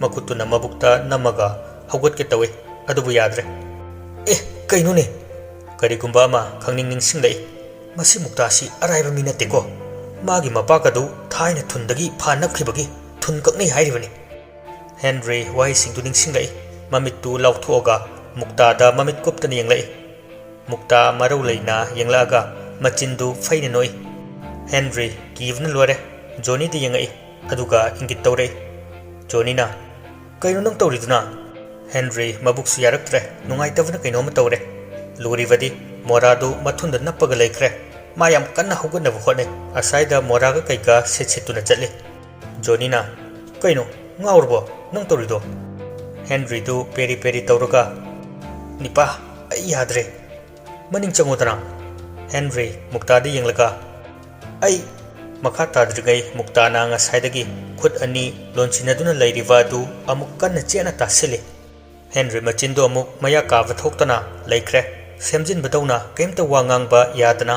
ꯃꯈꯨꯠꯇꯨꯅ ꯃꯕꯨꯛꯇ ꯅꯝꯃꯒ ꯍꯧꯒꯠꯀꯦ ꯇꯧꯏ, ꯑꯗꯨꯕꯨ ꯌꯥꯗ꯭ꯔꯦ꯫ "ꯑꯦ, ꯀꯩꯅꯣꯅꯦ?" ꯀꯔꯤꯒꯨꯝꯕ ꯑꯃ ꯈꯪꯅꯤꯡ ꯅꯤꯡꯁꯤꯡꯂꯛꯏ꯫ "ꯃꯁꯤ ꯃꯨꯛꯇꯥꯁꯤ ꯑꯔꯥꯏꯕ ꯃꯤ ꯅꯠꯇꯦꯀꯣ꯫ ꯃꯥꯒꯤ ꯃꯄꯥꯒꯗꯨ ꯊꯥꯏꯅ ꯊꯨꯟꯗꯒꯤ ꯐꯥ ꯅꯞꯈꯤꯕꯒꯤ ꯊꯨꯟ ꯀꯛꯅꯩ ꯍꯥꯏꯔꯤꯕꯅꯤ꯫" ꯍꯦꯟꯔꯤ ꯋꯥꯍꯩꯁꯤꯡꯗꯨ ꯅꯤꯡꯁꯤꯡꯂꯛꯏ꯫ ꯃꯃꯤꯠꯇꯨ ꯂꯥꯎꯊꯣꯛꯑꯒ ꯃꯨꯛꯇꯥꯗ ꯃꯃꯤꯠ ꯀꯨꯞꯇꯅ ꯌꯦꯡꯂꯛꯏ꯫ ꯃꯨꯛꯇꯥ ꯃꯔꯧ ꯂꯩꯅ ꯌꯦꯡꯂꯛꯑꯒ ꯃꯆꯤꯟꯗꯨ ꯐꯩꯅ ꯅꯣꯛꯏ꯫ ꯍꯦꯟꯔꯤ ꯀꯤꯕꯅ ꯂꯣꯏꯔꯦ꯫ ꯖꯣꯅꯤꯗ ꯌꯦꯡꯉꯛꯏ, ꯑꯗꯨꯒ ꯏꯪꯒꯤꯠ ꯇꯧꯔꯛꯏ꯫ ꯖꯣꯅꯤꯅ, "ꯀꯩꯅꯣ ꯅꯪ ꯇꯧꯔꯤꯗꯨꯅ?" ꯍꯦꯟꯔꯤ ꯃꯕꯨꯛꯁꯨ ꯌꯥꯔꯛꯇ꯭ꯔꯦ, ꯅꯨꯡꯉꯥꯏꯇꯕꯅ ꯀꯩꯅꯣꯝꯃ ꯇꯧꯔꯦ꯫ ꯂꯨꯔꯤꯕꯗꯤ ꯃꯣꯔꯥꯗꯨ ꯃꯊꯨꯟꯗ ꯅꯞꯄꯒ ꯂꯩꯈ꯭ꯔꯦ꯫ ꯃꯥ ꯌꯥꯝ ꯀꯟꯅ ꯍꯧꯒꯠꯅꯕ ꯍꯣꯠꯅꯩ꯫ ꯑꯁꯥꯏꯗ ꯃꯣꯔꯥꯒ ꯀꯩꯀꯥ ꯁꯤꯠ ꯁꯤꯠꯇꯨꯅ ꯆꯠꯂꯤ꯫ ꯖꯣꯅꯤꯅ, "ꯀꯩꯅꯣ, ꯉꯥꯎꯔꯕꯣ ꯅꯪ ꯇꯧꯔꯤꯗꯣ?" ꯍꯦꯟꯔꯤꯗꯨ ꯄꯦꯔꯤ ꯄꯦꯔꯤ ꯇꯧꯔꯒ, "ꯅꯤꯄꯥ, ꯑꯩ ꯌꯥꯗ꯭ꯔꯦ꯫ ꯃꯅꯤꯡ ꯆꯪꯉꯣꯗꯅ꯫" ꯍꯦꯟꯔꯤ ꯃꯨꯛꯇꯥꯗ ꯌꯦꯡꯂꯒ, "ꯑꯩ꯫" ꯃꯈꯥ ꯇꯥꯗ꯭ꯔꯤꯉꯩ ꯃꯨꯛꯇꯥꯅ ꯉꯁꯥꯏꯗꯒꯤ ꯈꯨꯠ ꯑꯅꯤ ꯂꯣꯟꯁꯤꯟꯅꯗꯨꯅ ꯂꯩꯔꯤꯕ ꯑꯗꯨ ꯑꯃꯨꯛ ꯀꯟꯅ ꯆꯦꯠꯅ ꯇꯥꯁꯤꯜꯂꯤ꯫ ꯍꯦꯟꯔꯤ ꯃꯆꯤꯟꯗꯨ ꯑꯃꯨꯛ ꯃꯌꯥ ꯀꯥꯕ ꯊꯣꯛꯇꯅ ꯂꯩꯈ꯭ꯔꯦ꯫ ꯁꯦꯝꯖꯤꯟꯕꯗꯧꯅ ꯀꯩꯝꯇ ꯋꯥ ꯉꯥꯡꯕ ꯌꯥꯗꯅ꯫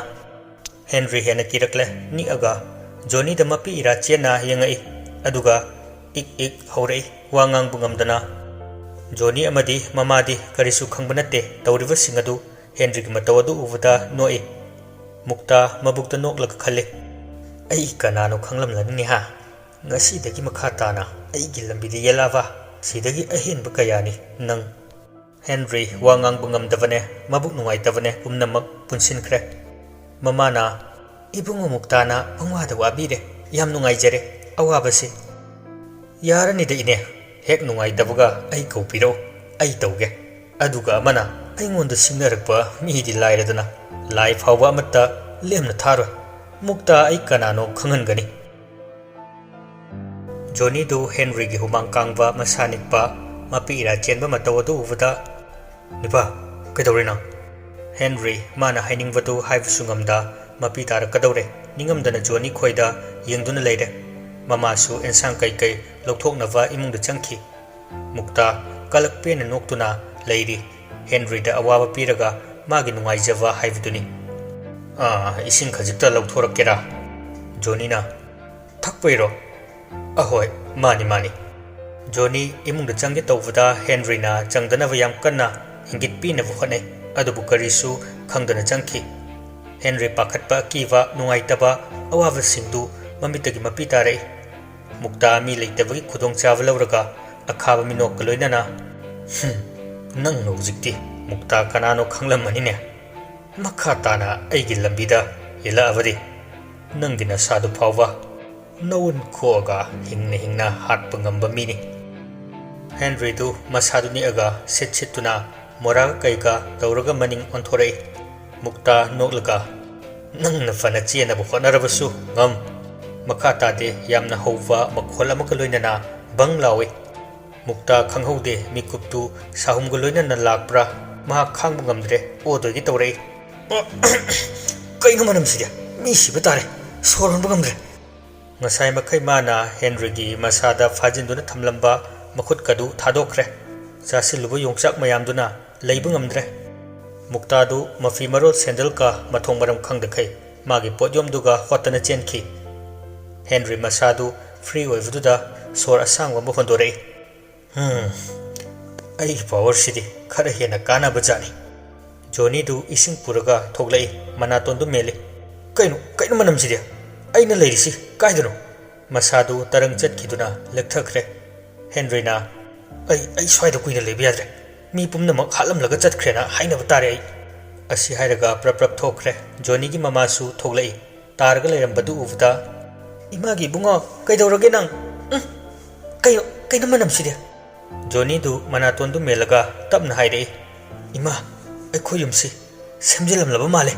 ꯍꯦꯟꯔꯤ ꯍꯦꯟꯅ ꯀꯤꯔꯛꯂꯦ꯫ ꯅꯤꯛꯑꯒ ꯖꯣꯅꯤꯗ ꯃꯄꯤ ꯏꯔꯥ ꯆꯦꯠꯅ ꯌꯦꯡꯉꯛꯏ꯫ ꯑꯗꯨꯒ ꯏꯛ ꯏꯛ ꯍꯧꯔꯛꯏ, ꯋꯥ ꯉꯥꯡꯕ ꯉꯝꯗꯅ꯫ ꯖꯣꯅꯤ ꯑꯃꯗꯤ ꯃꯃꯥꯗꯤ ꯀꯔꯤꯁꯨ ꯈꯪꯕ ꯅꯠꯇꯦ꯫ ꯇꯧꯔꯤꯕꯁꯤꯡ ꯑꯗꯨ ꯍꯦꯟꯔꯤꯒꯤ ꯃꯇꯧ ꯑꯗꯨ ꯎꯕꯗ ꯅꯣꯛꯏ꯫ ꯃꯨꯛꯇꯥ ꯃꯕꯨꯛꯇ ꯅꯣꯛꯂꯒ ꯈꯜꯂꯤ, "ꯑꯩ ꯀꯅꯥꯅꯣ ꯈꯪꯂꯝꯂꯅꯤꯅꯦ ꯍꯥ? ꯉꯁꯤꯗꯒꯤ ꯃꯈꯥ ꯇꯥꯅ ꯑꯩꯒꯤ ꯂꯝꯕꯤꯗ ꯌꯦꯜꯂꯛꯑꯕ ꯁꯤꯗꯒꯤ ꯑꯍꯦꯟꯕ ꯀꯌꯥꯅꯤ ꯅꯪ꯫" ꯍꯦꯟꯔꯤ ꯋꯥ ꯉꯥꯡꯕ ꯉꯝꯗꯕꯅꯦ, ꯃꯕꯨꯛ ꯅꯨꯡꯉꯥꯏꯇꯕꯅꯦ, ꯄꯨꯝꯅꯃꯛ ꯄꯨꯟꯁꯤꯟꯈ꯭ꯔꯦ꯫ ꯃꯃꯥꯅ, "ꯏꯕꯨꯡꯉꯣ ꯃꯨꯛꯇꯥꯅ ꯄꯪꯋꯥꯗ ꯋꯥꯕꯤꯔꯦ꯫ ꯌꯥꯝ ꯅꯨꯡꯉꯥꯏꯖꯔꯦ ꯑꯋꯥꯕꯁꯤ꯫" "ꯌꯥꯔꯅꯤꯗ ꯏꯅꯦ, ꯍꯦꯛ ꯅꯨꯡꯉꯥꯏꯇꯕꯒ ꯑꯩ ꯀꯧꯕꯤꯔꯛꯎ, ꯑꯩ ꯇꯧꯒꯦ꯫ ꯑꯗꯨꯒ ꯑꯃꯅ ꯑꯩꯉꯣꯟꯗ ꯁꯤꯡꯅꯔꯛꯄ ꯃꯤꯗꯤ ꯂꯥꯏꯔꯗꯅ, ꯂꯥꯏ ꯐꯥꯎꯕ ꯑꯃꯠꯇ ꯂꯦꯝꯅ ꯊꯥꯔꯣꯏ꯫ ꯃꯨꯛꯇꯥ ꯑꯩ ꯀꯅꯥꯅꯣ ꯈꯪꯍꯟꯒꯅꯤ꯫" ꯖꯣꯅꯤꯗꯨ ꯍꯦꯟꯔꯤꯒꯤ ꯍꯨꯃꯥꯡ ꯀꯥꯡꯕ, ꯃꯁꯥ ꯅꯤꯛꯄ, ꯃꯄꯤ ꯏꯔꯥ ꯆꯦꯟꯕ ꯃꯇꯧ ꯑꯗꯨ ꯎꯕꯗ, "ꯅꯤꯄꯥ, ꯀꯩꯗꯧꯔꯤꯅꯣ?" ꯍꯦꯟꯔꯤ ꯃꯥꯅ ꯍꯥꯏꯅꯤꯡꯕꯗꯨ ꯍꯥꯏꯕꯁꯨ ꯉꯝꯗ ꯃꯄꯤ ꯇꯥꯔꯛꯀꯗꯧꯔꯦ꯫ ꯅꯤꯡꯉꯝꯗꯅ ꯖꯣꯅꯤ ꯈꯣꯏꯗ ꯌꯦꯡꯗꯨꯅ ꯂꯩꯔꯦ꯫ ꯃꯃꯥꯁꯨ ꯑꯦꯟꯁꯥꯡ ꯀꯩꯀꯩ ꯂꯧꯊꯣꯛꯅꯕ ꯏꯃꯨꯡꯗ ꯆꯪꯈꯤ꯫ ꯃꯨꯛꯇꯥ ꯀꯂꯛ ꯄꯦꯟꯅ ꯅꯣꯛꯇꯨꯅ ꯂꯩꯔꯤ꯫ ꯍꯦꯟꯔꯤꯗ ꯑꯋꯥꯕ ꯄꯤꯔꯒ ꯃꯥꯒꯤ ꯅꯨꯡꯉꯥꯏꯖꯕ ꯍꯥꯏꯕꯗꯨꯅꯤ꯫ "ꯑꯥ, ꯏꯁꯤꯡ ꯈꯖꯤꯛꯇ ꯂꯧꯊꯣꯔꯛꯀꯦꯔꯥ?" ꯖꯣꯅꯤꯅ, "ꯊꯛꯄꯩꯔꯣ?" "ꯑꯍꯣꯏ, ꯃꯥꯅꯤ, ꯃꯥꯅꯤ꯫" ꯖꯣꯅꯤ ꯏꯃꯨꯡꯗ ꯆꯪꯒꯦ ꯇꯧꯕꯗ ꯍꯦꯟꯔꯤꯅ ꯆꯪꯗꯅꯕ ꯌꯥꯝ ꯀꯟꯅ ꯏꯪꯒꯤꯠ ꯄꯤꯅꯕ ꯍꯣꯠꯅꯩ, ꯑꯗꯨꯕꯨ ꯀꯔꯤꯁꯨ ꯈꯪꯗꯅ ꯆꯪꯈꯤ꯫ ꯍꯦꯟꯔꯤ ꯄꯥꯈꯠꯄ, ꯑꯀꯤꯕ, ꯅꯨꯡꯉꯥꯏꯇꯕ, ꯑꯋꯥꯕꯁꯤꯡꯗꯨ ꯃꯃꯤꯠꯇꯒꯤ ꯃꯄꯤ ꯇꯥꯔꯛꯏ꯫ ꯃꯨꯛꯇꯥ ꯃꯤ ꯂꯩꯇꯕꯒꯤ ꯈꯨꯗꯣꯡꯆꯥꯕ ꯂꯧꯔꯒ ꯑꯈꯥꯕ ꯃꯤꯅꯣꯛꯀ ꯂꯣꯏꯅꯅ, "ꯍꯨꯝ, ꯅꯪꯅ ꯍꯧꯖꯤꯛꯇꯤ ꯃꯨꯛꯇꯥ ꯀꯅꯥꯅꯣ ꯈꯪꯂꯝꯃꯅꯤꯅꯦ꯫ ꯃꯈꯥ ꯇꯥꯅ ꯑꯩꯒꯤ ꯂꯝꯕꯤꯗ ꯌꯦꯜꯂꯛꯑꯕꯗꯤ ꯅꯪꯒꯤ ꯅꯁꯥꯗꯨ ꯐꯥꯎꯕ ꯅꯋꯨꯟ ꯈꯣꯛꯑꯒ ꯍꯤꯡꯅ ꯍꯤꯡꯅ ꯍꯥꯠꯄ ꯉꯝꯕ ꯃꯤꯅꯤ꯫" ꯍꯦꯟꯔꯤꯗꯨ ꯃꯁꯥꯗꯨ ꯅꯤꯛꯑꯒ ꯁꯤꯠ ꯁꯤꯠꯇꯨꯅ ꯃꯣꯔꯥꯒ ꯀꯩꯒ ꯇꯧꯔꯒ ꯃꯅꯤꯡ ꯑꯣꯟꯊꯣꯔꯛꯏ꯫ ꯃꯨꯛꯇꯥ ꯅꯣꯛꯂꯒ, "ꯅꯪꯅ ꯐꯅ ꯆꯦꯟꯅꯕ ꯍꯣꯠꯅꯔꯕꯁꯨ ꯉꯝ꯫" ꯃꯈꯥ ꯇꯥꯗꯦ, ꯌꯥꯝꯅ ꯍꯧꯕ ꯃꯈꯣꯜ ꯑꯃꯒ ꯂꯣꯏꯅꯅ ꯕꯪ ꯂꯥꯎꯏ꯫ ꯃꯨꯛꯇꯥ ꯈꯪꯍꯧꯗꯦ, ꯃꯤꯀꯨꯞꯇꯨ ꯁꯥꯍꯨꯝꯒ ꯂꯣꯏꯅꯅ ꯂꯥꯛꯄ꯭ꯔꯥ, ꯃꯍꯥꯛ ꯈꯥꯡꯕ ꯉꯝꯗ꯭ꯔꯦ, ꯑꯣꯗꯣꯏꯒꯦ ꯇꯧꯔꯛꯏ꯫ "ꯀꯩꯅꯣ ꯃꯅꯝꯁꯤꯗꯤ? ꯃꯤ ꯁꯤꯕ ꯇꯥꯔꯦ, ꯁꯣꯔ ꯍꯣꯟꯕ ꯉꯝꯗ꯭ꯔꯦ꯫" ꯉꯁꯥꯏ ꯃꯈꯩ ꯃꯥꯅ ꯍꯦꯟꯔꯤꯒꯤ ꯃꯁꯥꯗ ꯐꯥꯖꯤꯟꯗꯨꯅ ꯊꯝꯂꯝꯕ ꯃꯈꯨꯠꯀꯗꯨ ꯊꯥꯗꯣꯛꯈ꯭ꯔꯦ꯫ ꯆꯥꯁꯤꯜꯂꯨꯕ ꯌꯣꯡꯆꯥꯛ ꯃꯌꯥꯝꯗꯨꯅ ꯂꯩꯕ ꯉꯝꯗ꯭ꯔꯦ꯫ ꯃꯨꯛꯇꯥꯗꯨ ꯃꯐꯤ ꯃꯔꯣꯜ ꯁꯦꯟꯗꯜꯒ ꯃꯊꯣꯡ ꯃꯔꯝ ꯈꯪꯗꯈꯩ ꯃꯥꯒꯤ ꯄꯣꯠꯌꯣꯝꯗꯨꯒ ꯍꯣꯠꯇꯅ ꯆꯦꯟꯈꯤ꯫ ꯍꯦꯟꯔꯤ ꯃꯁꯥꯗꯨ ꯐ꯭ꯔꯤ ꯑꯣꯏꯕꯗꯨꯗ ꯁꯣꯔ ꯑꯁꯥꯡꯕ ꯑꯃ ꯍꯣꯟꯗꯣꯔꯛꯏ꯫ "ꯍꯝ, ꯑꯩꯒꯤ ꯄꯥꯋꯔꯁꯤꯗꯤ ꯈꯔ ꯍꯦꯟꯅ ꯀꯥꯟꯅꯕ ꯖꯥꯠꯅꯤ꯫" ꯖꯣꯅꯤꯗꯨ ꯏꯁꯤꯡ ꯄꯨꯔꯒ ꯊꯣꯛꯂꯛꯏ, ꯃꯅꯥꯇꯣꯟꯗꯨ ꯃꯦꯜꯂꯤ꯫ "ꯀꯩꯅꯣ, ꯀꯩꯅꯣ ꯃꯅꯝꯁꯤꯗꯤ? ꯑꯩꯅ ꯂꯩꯔꯤꯁꯤ ꯀꯥꯏꯗꯅꯣ?" ꯃꯁꯥꯗꯨ ꯇꯔꯪ ꯆꯠꯈꯤꯗꯨꯅ ꯂꯦꯛꯊꯈ꯭ꯔꯦ꯫ ꯍꯦꯟꯔꯤꯅ, "ꯑꯩ, ꯑꯩ ꯁ꯭ꯋꯥꯏꯗ ꯀꯨꯏꯅ ꯂꯩꯕ ꯌꯥꯗ꯭ꯔꯦ꯫ ꯃꯤ ꯄꯨꯝꯅꯃꯛ ꯍꯥꯠꯂꯝꯂꯒ ꯆꯠꯈ꯭ꯔꯦꯅ ꯍꯥꯏꯅꯕ ꯇꯥꯔꯦ ꯑꯩ꯫" ꯑꯁꯤ ꯍꯥꯏꯔꯒ ꯄ꯭ꯔꯞ ꯄ꯭ꯔꯞ ꯊꯣꯛꯈ꯭ꯔꯦ꯫ ꯖꯣꯅꯤꯒꯤ ꯃꯃꯥꯁꯨ ꯊꯣꯛꯂꯛꯏ꯫ ꯇꯥꯔꯒ ꯂꯩꯔꯝꯕꯗꯨ ꯎꯕꯗ, "ꯏꯃꯥꯒꯤ ꯏꯕꯨꯡꯉꯣ, ꯀꯩꯗꯧꯔꯒꯦ ꯅꯪ? ꯎꯝ? ꯀꯩꯅꯣ, ꯀꯩꯅꯣ ꯃꯅꯝꯁꯤꯗꯤ?" ꯖꯣꯅꯤꯗꯨ ꯃꯅꯥꯇꯣꯟꯗꯨ ꯃꯦꯜꯂꯒ ꯇꯞꯅ ꯍꯥꯏꯔꯛꯏ, "ꯏꯃꯥ, ꯑꯩꯈꯣꯏ ꯌꯨꯝꯁꯤ ꯁꯦꯝꯖꯤꯜꯂꯝꯂꯕ ꯃꯥꯜꯂꯦ꯫"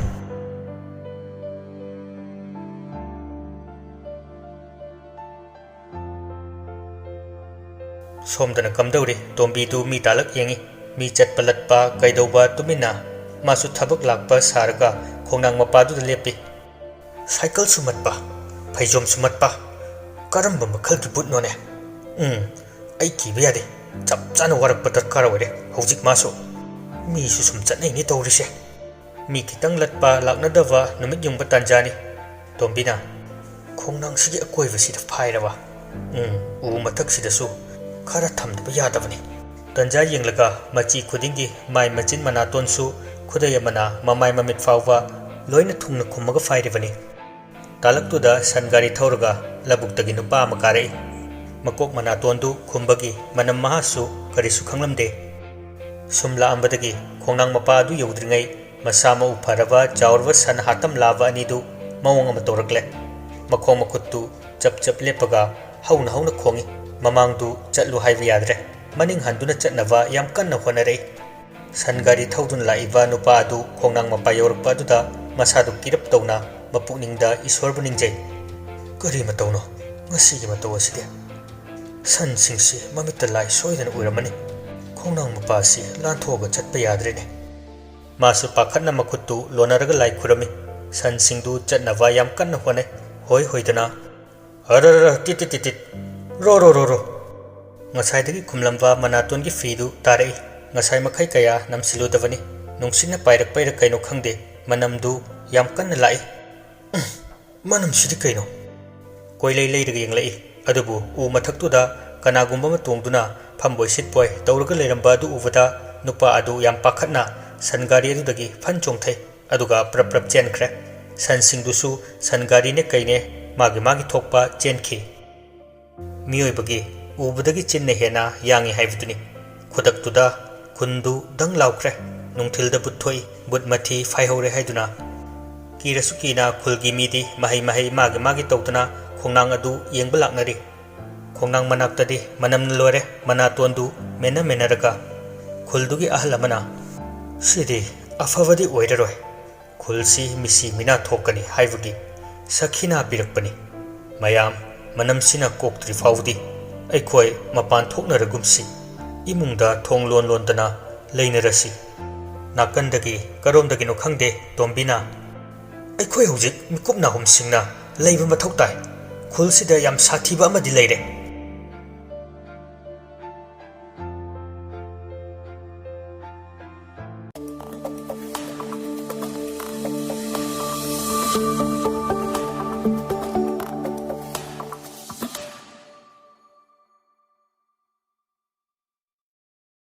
ꯁꯣꯝꯗꯅ ꯀꯝꯗꯧꯔꯤ? ꯇꯣꯝꯕꯤꯗꯨ ꯃꯤ ꯇꯥꯂꯛ ꯌꯦꯡꯏ꯫ ꯃꯤ ꯆꯠꯄ ꯂꯠꯄ ꯀꯩꯗꯧꯕ ꯇꯨꯃꯤꯟꯅ꯫ ꯃꯥꯁꯨ ꯊꯕꯛ ꯂꯥꯛꯄ ꯁꯥꯔꯒ ꯈꯣꯡꯅꯥꯡ ꯃꯄꯥꯗꯨꯗ ꯂꯦꯞꯄꯤ꯫ ꯁꯥꯏꯀꯜꯁꯨ ꯃꯠꯄ, ꯐꯩꯖꯣꯝꯁꯨ ꯃꯠꯄ, ꯀꯔꯝꯕ ꯃꯈꯜꯒꯤ ꯕꯨꯠꯅꯣꯅꯦ? ꯎꯝ, ꯑꯩ ꯀꯤꯕ ꯌꯥꯗꯦ꯫ ꯆꯞ ꯆꯥꯅ ꯋꯥꯔꯛꯄ ꯗꯔꯀꯥꯔ ꯑꯣꯏꯔꯦ ꯍꯧꯖꯤꯛ ꯃꯥꯁꯨ꯫ ꯃꯤꯁꯨ ꯁꯨꯝ ꯆꯠꯅꯩꯅꯦ ꯇꯧꯔꯤꯁꯦ꯫ ꯃꯤ ꯈꯤꯇꯪ ꯂꯠꯄ ꯂꯥꯛꯅꯗꯕ ꯅꯨꯃꯤꯠ ꯌꯨꯡꯕ ꯇꯥꯟꯖꯥꯅꯤ꯫ ꯇꯣꯝꯕꯤꯅ, "ꯈꯣꯡꯅꯥꯡꯁꯤꯒꯤ ꯑꯀꯣꯏꯕꯁꯤꯗ ꯐꯥꯏꯔꯕ? ꯎꯝ, ꯎ ꯃꯊꯛꯁꯤꯗꯁꯨ ꯈꯔ ꯊꯝꯗꯕ ꯌꯥꯗꯕꯅꯤ"꯫ ꯇꯟꯖꯥ ꯌꯦꯡꯂꯒ ꯃꯆꯤ ꯈꯨꯗꯤꯡꯒꯤ ꯃꯥꯏ ꯃꯆꯤꯟ ꯃꯅꯥꯇꯣꯟꯁꯨ ꯈꯨꯗꯩ ꯑꯃꯅ ꯃꯃꯥꯏ ꯃꯃꯤꯠ ꯐꯥꯎꯕ ꯂꯣꯏꯅ ꯊꯨꯡꯅ ꯈꯨꯝꯃꯒ ꯐꯥꯏꯔꯤꯕꯅꯤ꯫ ꯇꯥꯂꯛꯇꯨꯗ ꯁꯟ ꯒꯥꯔꯤ ꯊꯧꯔꯒ ꯂꯧꯕꯨꯛꯇꯒꯤ ꯅꯨꯄꯥ ꯑꯃ ꯀꯥꯔꯛꯏ꯫ ꯃꯀꯣꯛ ꯃꯅꯥꯇꯣꯟꯗꯨ ꯈꯨꯝꯕꯒꯤ ꯃꯅꯝ ꯃꯍꯥꯁꯨ ꯀꯔꯤꯁꯨ ꯈꯪꯂꯝꯗꯦ꯫ ꯁꯨꯝ ꯂꯥꯛꯑꯝꯕꯗꯒꯤ ꯈꯣꯡꯅꯥꯡ ꯃꯄꯥ ꯑꯗꯨ ꯌꯧꯗ꯭ꯔꯤꯉꯩ ꯃꯁꯥ ꯃꯎ ꯐꯔꯕ ꯆꯥꯎꯔꯕ ꯁꯟ ꯍꯥꯠꯇꯝ ꯂꯥꯕ ꯑꯅꯤꯗꯨ ꯃꯑꯣꯡ ꯑꯃ ꯇꯧꯔꯛꯂꯦ꯫ ꯃꯈꯣꯡ ꯃꯈꯨꯠꯇꯨ ꯆꯞ ꯆꯞ ꯂꯦꯞꯄꯒ ꯍꯧꯅ ꯍꯧꯅ ꯈꯣꯡꯏ꯫ ꯃꯃꯥꯡꯗꯨ ꯆꯠꯂꯨ ꯍꯥꯏꯕ ꯌꯥꯗ꯭ꯔꯦ꯫ ꯃꯅꯤꯡ ꯍꯟꯗꯨꯅ ꯆꯠꯅꯕ ꯌꯥꯝ ꯀꯟꯅ ꯍꯣꯠꯅꯔꯛꯏ꯫ ꯁꯟ ꯒꯥꯔꯤ ꯊꯧꯗꯨꯅ ꯂꯥꯛꯏꯕ ꯅꯨꯄꯥ ꯑꯗꯨ ꯈꯣꯡꯅꯥꯡ ꯃꯄꯥ ꯌꯧꯔꯛꯄ ꯑꯗꯨꯗ ꯃꯁꯥꯗꯨ ꯀꯤꯔꯞ ꯇꯧꯅ ꯃꯄꯨꯛꯅꯤꯡꯗ ꯏꯁꯣꯔꯕꯨ ꯅꯤꯡꯖꯩ꯫ "ꯀꯔꯤ ꯃꯇꯧꯅꯣ ꯉꯁꯤꯒꯤ ꯃꯇꯧ ꯑꯁꯤꯗꯤ? ꯁꯟꯁꯤꯡꯁꯤ ꯃꯃꯤꯠꯇ ꯂꯥꯏ ꯁꯣꯏꯗꯅ ꯎꯔꯝꯃꯅꯤ꯫ ꯈꯣꯡꯅꯥꯡ ꯃꯄꯥ ꯑꯁꯤ ꯂꯥꯟꯊꯣꯛꯑꯒ ꯆꯠꯄ ꯌꯥꯗ꯭ꯔꯦꯅꯦ"꯫ ꯃꯥꯁꯨ ꯄꯥꯈꯠꯅ ꯃꯈꯨꯠꯇꯨ ꯂꯣꯟꯅꯔꯒ ꯂꯥꯏ ꯈꯨꯔꯝꯃꯤ꯫ ꯁꯟꯁꯤꯡꯗꯨ ꯆꯠꯅꯕ ꯌꯥꯝ ꯀꯟꯅ ꯍꯣꯠꯅꯩ꯫ ꯍꯣꯏ ꯍꯣꯏꯗꯅ, "ꯑꯔꯔꯔ, ꯇꯤꯠ ꯇꯤꯠ ꯇꯤꯠ ꯇꯤꯠ, ꯔꯣ ꯔꯣ ꯔꯣ ꯔꯣ"꯫ ꯉꯁꯥꯏꯗꯒꯤ ꯈꯨꯝꯂꯝꯕ ꯃꯅꯥꯇꯣꯟꯒꯤ ꯐꯤꯗꯨ ꯇꯥꯔꯛꯏ꯫ ꯉꯁꯥꯏ ꯃꯈꯩ ꯀꯌꯥ ꯅꯝꯁꯤꯜꯂꯨꯗꯕꯅꯤ꯫ ꯅꯨꯡꯁꯤꯠꯅ ꯄꯥꯏꯔꯛꯄꯩꯔ ꯀꯩꯅꯣ ꯈꯪꯗꯦ, ꯃꯅꯝꯗꯨ ꯌꯥꯝ ꯀꯟꯅ ꯂꯥꯛꯏ꯫ "ꯃꯅꯝꯁꯤꯗꯤ ꯀꯩꯅꯣ?" ꯀꯣꯏꯂꯩ ꯂꯩꯔꯒ ꯌꯦꯡꯂꯛꯏ꯫ ꯑꯗꯨꯕꯨ ꯎ ꯃꯊꯛꯇꯨꯗ ꯀꯅꯥꯒꯨꯝꯕ ꯑꯃ ꯇꯣꯡꯗꯨꯅ ꯐꯝꯕꯣꯏ ꯁꯤꯠꯄꯣꯏ ꯇꯧꯔꯒ ꯂꯩꯔꯝꯕ ꯑꯗꯨ ꯎꯕꯗ ꯅꯨꯄꯥ ꯑꯗꯨ ꯌꯥꯝ ꯄꯥꯈꯠꯅ ꯁꯟ ꯒꯥꯔꯤ ꯑꯗꯨꯗꯒꯤ ꯐꯟ ꯆꯣꯡꯊꯩ꯫ ꯑꯗꯨꯒ ꯄ꯭ꯔꯞ ꯄ꯭ꯔꯞ ꯆꯦꯟꯈ꯭ꯔꯦ꯫ ꯁꯟꯁꯤꯡꯗꯨꯁꯨ ꯁꯟ ꯒꯥꯔꯤꯅꯦ ꯀꯩꯅꯦ ꯃꯥꯒꯤ ꯃꯥꯒꯤ ꯊꯣꯛꯄ ꯆꯦꯟꯈꯤ꯫ ꯃꯤꯑꯣꯏꯕꯒꯤ ꯎꯕꯗꯒꯤ ꯆꯤꯟꯅ ꯍꯦꯟꯅ ꯌꯥꯡꯏ ꯍꯥꯏꯕꯗꯨꯅꯤ꯫ ꯈꯨꯗꯛꯇꯨꯗ ꯈꯨꯟꯗꯨ ꯗꯪ ꯂꯥꯎꯈ꯭ꯔꯦ꯫ ꯅꯨꯡꯊꯤꯜꯗ ꯕꯨꯠ ꯊꯣꯛꯏ, ꯕꯨꯠ ꯃꯊꯤ ꯐꯥꯏꯍꯧꯔꯦ ꯍꯥꯏꯗꯨꯅ꯫ ꯀꯤꯔꯁꯨ ꯀꯤꯅ ꯈꯨꯜꯒꯤ ꯃꯤꯗꯤ ꯃꯍꯩ ꯃꯍꯩ ꯃꯥꯒꯤ ꯃꯥꯒꯤ ꯇꯧꯗꯨꯅ ꯈꯣꯡꯅꯥꯡ ꯑꯗꯨ ꯌꯦꯡꯕ ꯂꯥꯛꯅꯔꯤ꯫ ꯈꯣꯡꯅꯥꯡ ꯃꯅꯥꯛꯇꯗꯤ ꯃꯅꯝꯅ ꯂꯣꯏꯔꯦ꯫ ꯃꯅꯥꯇꯣꯟꯗꯨ ꯃꯦꯟꯅ ꯃꯦꯟꯅꯔꯒ ꯈꯨꯜꯗꯨꯒꯤ ꯑꯍꯜ ꯑꯃꯅ, "ꯁꯤꯗꯤ ꯑꯐꯕꯗꯤ ꯑꯣꯏꯔꯔꯣꯏ꯫ ꯈꯨꯜꯁꯤ ꯃꯤꯁꯤ ꯃꯤꯅꯥ ꯊꯣꯛꯀꯅꯤ ꯍꯥꯏꯕꯒꯤ ꯁꯈꯤꯅꯥ ꯄꯤꯔꯛꯄꯅꯤ꯫ ꯃꯌꯥꯝ, ꯃꯅꯝꯁꯤꯅ ꯀꯣꯛꯇ꯭ꯔꯤ ꯐꯥꯎꯕꯗꯤ ꯑꯩꯈꯣꯏ ꯃꯄꯥꯟ ꯊꯣꯛꯅꯔꯒꯨꯝꯁꯤ꯫ ꯏꯃꯨꯡꯗ ꯊꯣꯡ ꯂꯣꯟ ꯂꯣꯟꯗꯅ ꯂꯩꯅꯔꯁꯤ꯫ ꯅꯥꯀꯟꯗꯒꯤ ꯀꯔꯣꯝꯗꯒꯤꯅꯣ ꯈꯪꯗꯦ ꯇꯣꯝꯕꯤꯅ, "ꯑꯩꯈꯣꯏ ꯍꯧꯖꯤꯛ ꯃꯤꯀꯨꯞ ꯅꯥꯍꯨꯝꯁꯤꯡꯅ ꯂꯩꯕ ꯃꯊꯧ ꯇꯥꯏ꯫ ꯈꯨꯜꯁꯤꯗ ꯌꯥꯝ ꯁꯥꯊꯤꯕ ꯑꯃꯗꯤ ꯂꯩꯔꯦ꯫